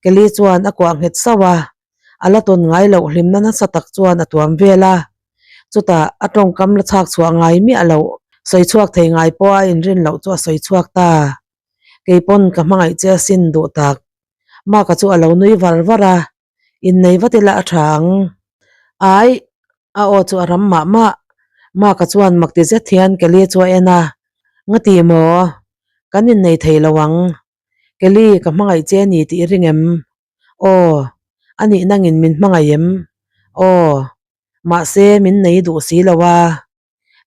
Kelly chuan a kuah nghet sauh a, a la tawn ngai loh hlimna nasa tak chuan a tuam vel a. Chutah a tawngkam la chhak chhuah ngai miah loh, sawi chhuak thei ngai pawh a inrin loh chu a sawi chhuak ta. Kei pawn ka hmangaih che asin duh tak. Mark-a chu a lo nui var var a, Innei vat ila a tha ang. Ai, a aw chu a ram mah mah. Mark-a chuan mak ti zet hian Kelly chu a en a, Ngati maw? Kan innei thei lo ang. Kelly, ka hmangaih che ni tih i ring em? Aw, a nih nangin min hmangaih em? Aw, mahse min nei duh si lo a.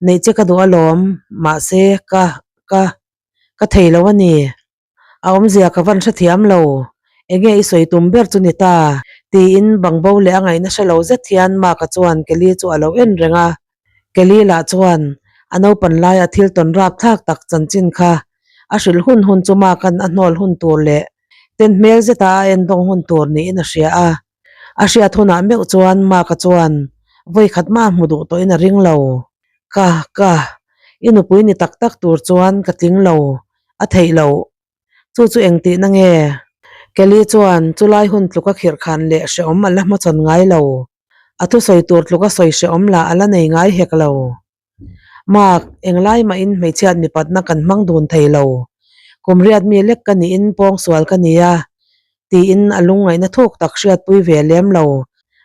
Neih che ka duh alawm, mahse ka, ka, ka thei lo a ni. A awmzia ka van hrethiam lo, enge i sawi tum ber chu ni ta? tiin bangbo leh a ngaihna hre lo zet hian Mark-a chuan Kelly chu a lo en reng a. Kelly lah chuan a naupan laia thil tawn rap thlak tak chanchin kha a hrilh hun hun chu Mark-a'n a hnawl hun tur leh ten hmel zeta a en dawng hun tur niin a hria a. A hriat hunah meuh chuan Mark-a chuan vawi khat mah hmu duh tawhin a ring lo. Ka, ka, i nupui ni tak tak tur chuan ka tling lo, a theih loh. Chu chu eng tihna nge? Kelly chuan chulai hun tluka khirhkhan leh hrehawm a la hmachhawn ngai lo. A thusawi tur tluka sawi hrehawm lah a la nei ngai hek lo. Mark, englai mahin hmeichhiat mipatna kan hmang dun thei lo. Kum riat mi lek ka niin pawngsual ka ni a, tiin a lungngaihna thuk tak hriatpui ve lem lo.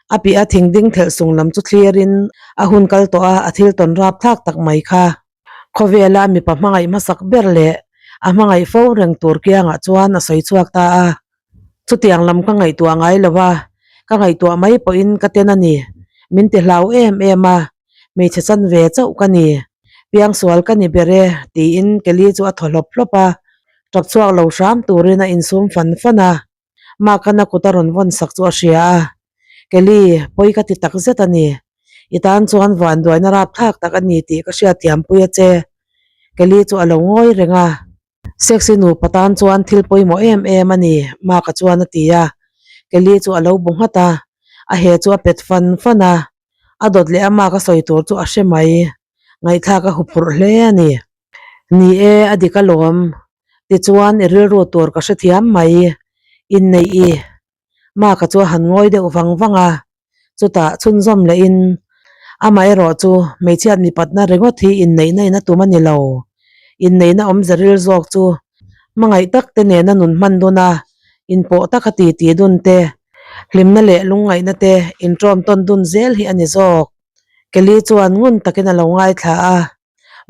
A piah a thing ding thelh sung lam chu thlirin a hun kal tawh a, a thil tawn rap thlak tak mai kha. Khawvela mipa hmangaih hmasak ber leh a hmangaih fo reng tur kiangah chuan a sawi chhuak ta a. Chutiang lam ka ngaihtuah ngai lo a, ka ngaihtuah mai pawhin ka ten a ni. Min ti hlau em em a, hmeichhe chan ve chauh ka ni. Piangsual ka ni ber e, tiin Kelly chu a thaw hlawp hlawp a. Tap chhuak lo hram turin a insum fan fan a. Mark-an a kut a rawn vawn sak chu a hria a, Kelly, pawi ka ti tak zet a ni. I tan chuan vanduaina rapthlak tak a ni tih ka hriatthiampui a che. Kelly chu a lo ngawi reng a. Sexy nupa tan chuan thil pawimawh em em a ni, Mark-a chuan a ti a. Kelly chu a lo bu nghat a, a he chu a pet fan fan a. A dawt leh a Mark-a sawi tur chu a hre mai. Ngaihthlak a huphurh hle a ni. Ni e, a dik alawm. Tichuan i rilru tur ka hrethiam mai. Inneih i. Maka chu a han ngawi deuh vang vang a, chutah chhunzawm lehin amaherawh chu hmeichhiat mipatna ringawt hi inneihna in a tum a ni lo. Inneihna awmze ril zawk chu hmangaih tak te nena nun hman dun a, inpawh taka ti ti dun te, hlimna leh lungngaihna te inṭawm tawn dun zel hi a ni zawk. Kelly chuan ngun takin a lo ngaithla a.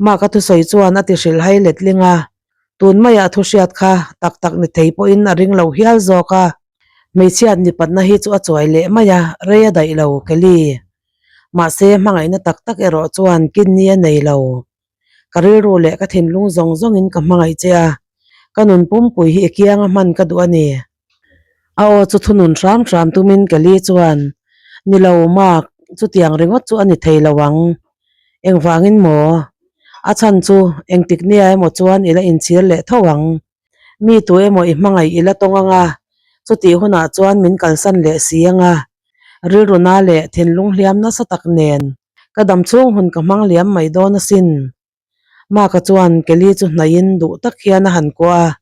Mark a thusawi chuan a ti hrilhhai letling a, tun maiah thu hriat kha tak tak ni thei pawhin a ring lo hial zawk a, hmeichhiat nipatna hi chu a chuai leh mai a, rei a daih lo Kelly. Mahse hmangaihna tak tak erawh chuan kinni a nei lo. Ka rilru leh ka thinlung zawng zawngin ka hmangaih che a, ka nun pumpui hi i kianga hman ka duh a ni. A aw chu thunun hram hram tumin Kelly chuan, Ni lo, Mark, chutiang ringawt chu a ni thei lo ang. Engvangin maw? A chhan chu engtik nia emaw chuan i la inchhir leh tho ang. Mi tu emaw i hmangaih i la tawng ang a, chutih hunah chuan min kalsan leh si ang a. Rilru na leh thinlung hliam nasa tak nen ka dam chhung hun ka hmang liam mai dawn asin. Mark-a chuan Kelly chu hnaihin duh tak hian a han kuah a,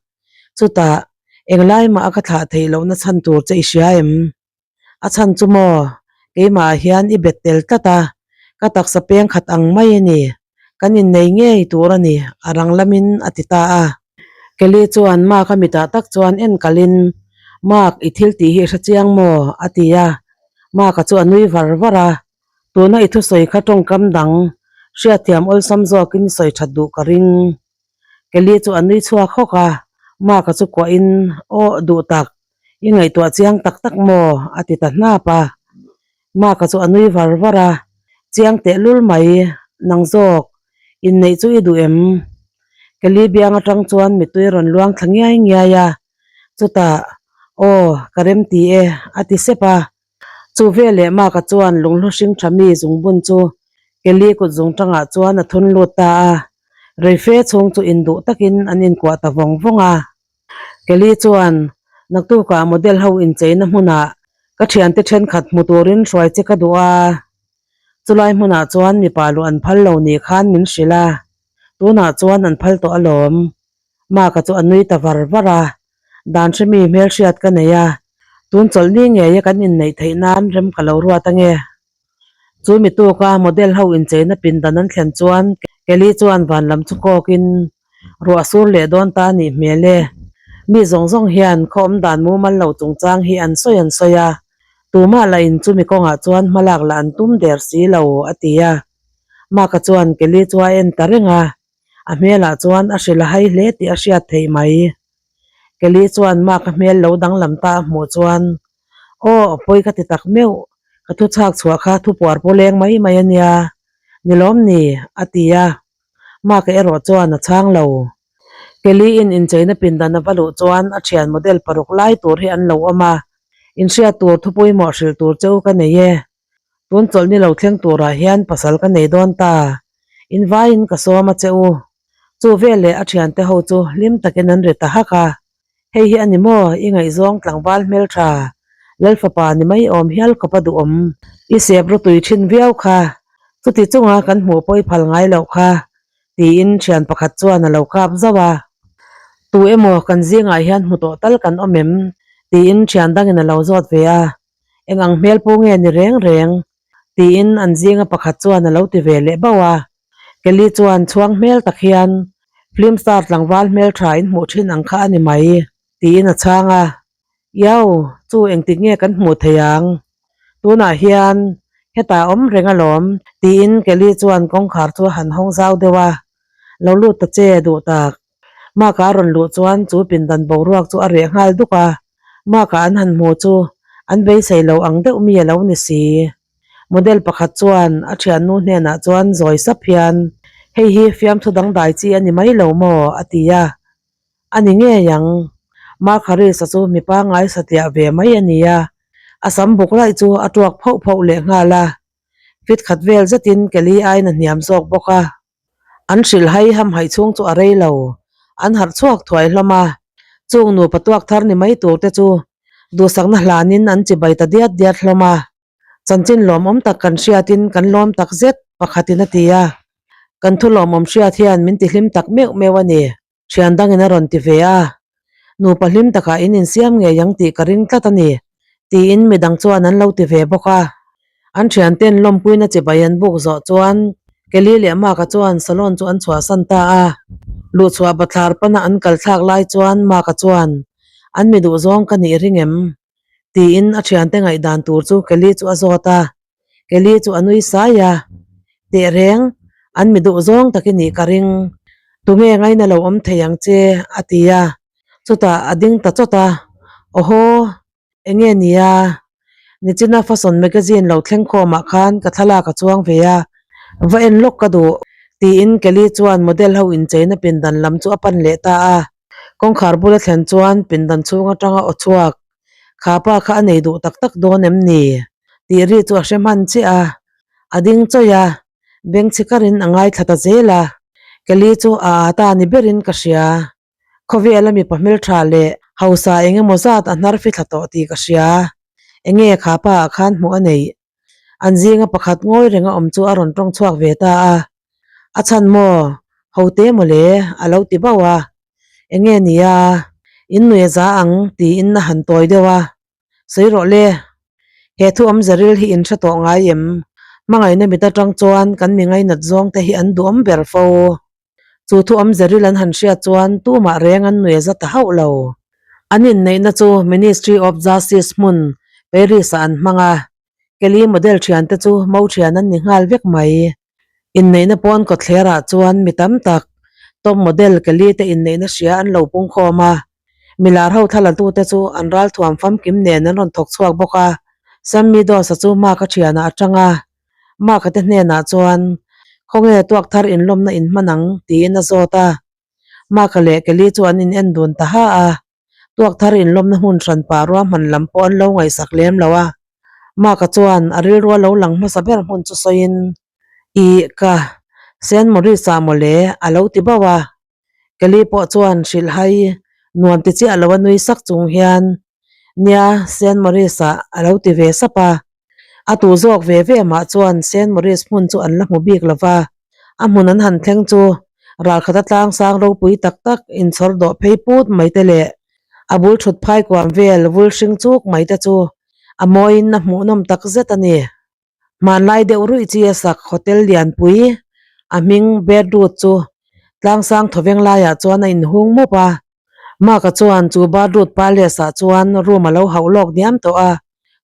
chutah englai mah a ka thlah theih lohna chhan tur che i hria em? A chhan chu maw, keimah ah hian i bet tel tlat a, ka taksa peng khat ang mai a ni, kan innei ngei tur a ni, a rang lamin a ti ta a. Kelly chuan Mark-a mitah tak chuan en kalhin, Mark, i thil tih hi i hre chiang maw? a ti a, Mark-a chu a nui var var a. Tuna i thusawi kha tawngkam dang hriatthiam awlsam zawkin i sawi that duh ka ring. Kelly chu a nui chhuak hawk a, Mark-a chu kuahin, Aw, duh tak, i ngaihtuah chiang tak tak maw? a ti ta hnap a. Mark-a chu a nui var var a, Chiang tehlul mai, nang zawk, inneih chu i duh em? Kelly biang atang chuan mittui rawn luang thla ngiai ngiai a, chutah, Aw, ka remti e, a ti sep a. Chu veleh Mark-a chuan lunghlu hring tha mi zungbun chu Kelly kut zung tangah chuan a thun lut ta a, reife chhung chu induh takin an inkuah ta vawng vawng a. Kelly chuan, Naktukah model ho incheina hmunah ka thiante thenkhat hmu turin hruai che ka duh a, chulai hmunah chuan mipa luh an phal lo ni khan min hrilh a, tunah chuan an phal tawh alawm. Mark-a chu a nui ta var var a, Dan hremi hmelhriat ka nei a, tun chawlhni ngeia kan inneih theih nan rem ka lo ruat ange. Chu mi tuka model ho incheina pindan an thlen chuan Kelly chuan van lam chu kawkin ruah sur leh dawn ta a nih hmel e. Mi zawng zawng hian khaw awm dan mumal lo chungchang hi an sawi an sawi a, tumah lah in chumi kawngah chuan hmalak lah an tum der si lo, a ti a. Mark-a chuan Kelly chu a en ta reng a, a hmelah chuan a hrilh a hai hle tih a hriat theih mai. Kelly chuan Mark-a hmel lo danglam ta a hmuh chuan, Aw, pawi ka ti tak meuh, ka thu chhak chhuah kha thu puar pawh leng mai mai a nia, ni lawm ni? a ti a. Mark-a erawh chuan a chhang lo. Kelly-in incheina pindan a va luh chuan a thian model paruk lai tur hi an lo awm a, Inhriat tur thu pawimawh hrilh tur che u ka nei e. Tun chawlh ni lo thleng turah hian pasal ka nei dawn ta, in vaiin ka sawm a che u. Chu veleh a thiante ho chu hlim takin an ri ta hak a, Hei hi a ni maw, i ngaihzawng tlangval hmeltha, Lalfapa ni mai awm hial khawp a duhawm. I sep rawtui thin viau kha, chuti chunga kan hmuh pawi phal ngai loh kha, tiin thian pakhat chuan a lo kap zauh a. Tu emaw kan zingah hian hmu tawh tal kan awm em? tiin thian dangin a lo zawt ve a. Eng ang hmel pawh nge ni reng reng? tiin an zinga pakhat chuan a lo ti ve leh bauh a. Kelly chuan chhuang hmel tak hian film star tlangval hmel tha in hmuh thin ang kha a ni mai, tiin a chhang a. Iau, chu engtik nge kan hmuh thei ang? Tunah hian hetah awm reng alawm, tiin Kelly chuan kawngkhar chu a han hawng zau deuh a. Lo lut ta che duh tak. Mark-a a rawn luh chuan chu pindan boruak chu a reh nghal duk a, Mark-a an han hmu chu an beisei lo ang deuh mi a lo ni si. Model pakhat chuan a thiannu hnenah chuan zawi sap hian, Hei hi fiamthu dangdai chi a ni mai lo maw? a ti a. A ni ngei ang. Mark Harris-a chu mi pangngai satliah ve mai a ni a, a sam buk laih chu a tuak phauh phauh leh nghal a, fit khat vel zetin Kelly aiin a hniam zawk bawk a. An hrilh hai ham haih chhung chu a rei lo. An harh chhuak thuai hlawm a. Chung nupa tuak thar ni mai tur te chu duhsakna hlanin an chibai ta diat diat hlawm a. Chanchin lawmawm tak kan hriatin kan lawm tak zet, pakhatin a ti a. Kan thu lawmawm hriat hian min tihlim tak meuh meuh a ni. Thian dangin a rawn ti ve a, Nupa hlim takah in insiam ngei ang tih ka ring tlat a ni, tiin midang chuan an lo ti ve bawk a. An thianten lawmpuina chibai an buk zawh chuan Kelly leh Mark-a chuan salon chu an chhuahsan ta a. Luhchhuah bathlar pana an kal thlak lai chuan Mark-a chuan, An mi duhzawng ka nih ring em? tiin a thiante ngaihdan tur chu Kelly chu a zawt a. Kelly chu a nui sai a, Tehreng, an mi duh zawng tak i nih ka ring. Tunge ngaina lo awm thei ang che? a ti a. Chutah a ding ta chawt a, Awhaw, enge nia? Nichina Fashion Magazine lo thleng khawmah khan ka thlalak a chuang ve a, va en lawk ka duh, tiin Kelly chuan model ho incheina pindan lam chu a pan leh ta a. Kawngkhar bula thlen chuan pindan chhung atanga aw chhuak, Kha pa kha a nei duh tak tak dawn em ni? tih ri chu a hre hman chiah a, a ding chawih a, bengchhi karin a ngaithla ta zel a, Kelly chu a â ta ni berin ka hria. Khawvel a mipa hmeltha leh hausa eng emaw zat a hnar fithla tawh tih ka hria. Enge kha pa ah khan hmuh a neih? An zinga pakhat ngawi reng a awm chu a rawn tawng chhuak ve ta a, A chhan maw? Ho te maw le? A lo ti bauh a. Enge nia? In nui a za ang tiin a han tawi deuh a. Sawi rawh le. He thu awmze ril hi in hre tawh ngai em? Hmangaihna mit atang chuan kan mi ngainat zawng te hi an duhawm ber fo. Chu thu awmze ril an han hriat chuan tumah reng an nui a za ta hauh lo. An inneihna chu Ministry of Justice hmun Paris-ah an hmang a. Kelly model thiante chu mo thian an ni nghal vek mai. Inneihna pawn kawtthlerah chuan mi tam tak top model Kelly te inneihna hria an lo pungkhawm a. Milar ho thlalatute chu an ralthuam famkim nen an rawn thawk chhuak bawk a. Sam Meadows-a chu Mark-a thianah a tang a. Mark-a te hnenah chuan, Khawnge tuak thar inlawmna in hman ang? tiin a zawt a. Mark-a leh Kelly chu an in en dun ta ha a. Tuak thar inlawmna hmun hran pah ruahman lam pawh an lo ngaihsak lem lo a. Mark-a chuan a rilrua lo lang hmasa ber hmun chu sawiin, Ih ka, Saint Maurice-ah mawle a lo ti bauh a. Kelly pawh chuan hrilhhai nuam ti chiah lo a nui sak chung hian, Nia, Saint Maurice-ah a lo ti ve sap a. A tu zawk ve ve mah chuan Saint Maurice hmun chu an la hmu bik lo va, a hmun an han thleng chu ralkhata tlangsang ropui tak tak inchhawr dawh phei put mai te leh a bul thut phai kuam vel vul hring chuk mai te chu a mawiin a hmuhnawm tak zet a ni. Hmanlai deuh ruih chi a sak hotel lianpui a hming Bedroot chu tlangsang thawveng laiah chuan a inhung mup a, Mark-a chuan chu Badroot Palace-ah chuan room a lo hauh lawk diam tawh a.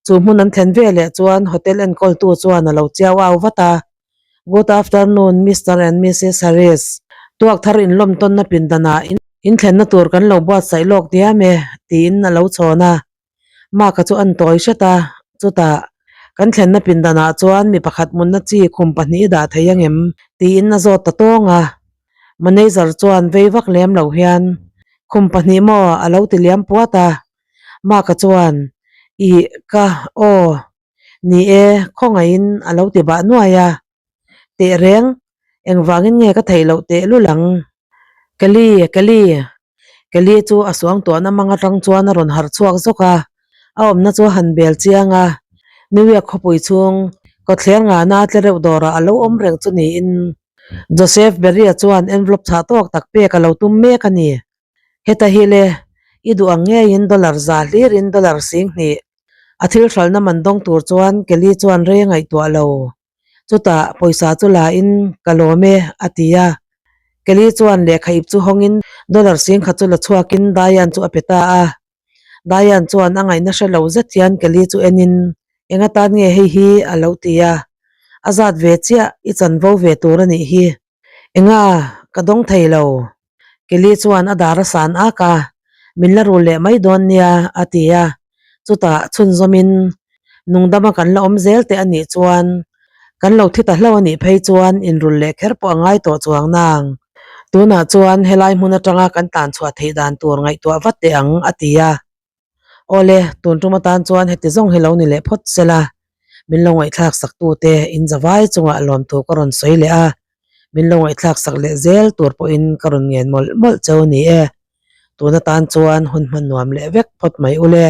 Chu hmun an thlen ve leh chuan hotel enkawltu chuan a lo chiau au vat a, Good afternoon Mister and Missus Harris, tuak thar inlawm tawnna pindanah in thlenna tur kan lo buatsaih lawk diam e, tiin a lo chhawn a. Mark-a chu a ntawi hret a, chutah kan thlenna pindanah chuan mi pakhat munna chi khum pahnih i dah thei angem? tiin a zawt ta tawng a. Manager chuan vei vak lem lo hian, Khum pahnih maw? a lo ti liam puat a. Mark-a chuan, Ih, ka, aw, ni e, khawngaihin a lo ti bah nuai a. Tehreng, engvangin nge ka theih loh tehlul ang? Kelly, Kelly, Kelly chu a suangtuahna mang atang chuan a rawn harh chhuak zawk a, a awmna chu a han bel chiang a. New York khawpui chhung kawtthler ngana tle reuh dawrah a lo awm reng chu niin Joseph Berry-a chuan envelope chhah tawk tak pek a lo tum mek a ni. Heta hi le, i duh ang ngeiin dollar za hlirin dollar sing hnih. A thil hralhna man dawng tur chuan Kelly chuan rei a ngaihtuah lo. Chutah pawisa chu la in ka lawm e a ti a. Kelly chuan lehkha ip chu hawngin dollar sing khat chu la chhuakin Diane chu a pe ta a. Diane chuan a ngaihna hre lo zet hian Kelly chu enin eng atan nge hei hi a lo ti a. A zat ve chiah i chanvo ve tur a nih hi. Enga, ka dawng thei lo. Kelly chuan a dar a san ak a, Min la rul leh mai dawn nia, a ti a. Chutah chhunzawmin, Nungdama kan la awm zel teh a nih chuan, kan lo thi ta hlo a nih phei chuan inrul leh kher pawh a ngai tawh chuang nang. Tunah chuan helai hmun atanga kan tlan chhuah theih dan tur ngaihtuah vat teh ang, a ti a. Awle, tun tum atan chuan heti zawng hi lo ni leh phawt sela, min lo ngaihthlak sak tute in zavai chungah lawmthu ka rawn sawi leh a, min lo ngaihthlak sak leh zel tur pawhin ka rawn ngen mawlh mawlh cheu ni e. Tun atan chuan hun hman nuam leh vek phawt mai ule.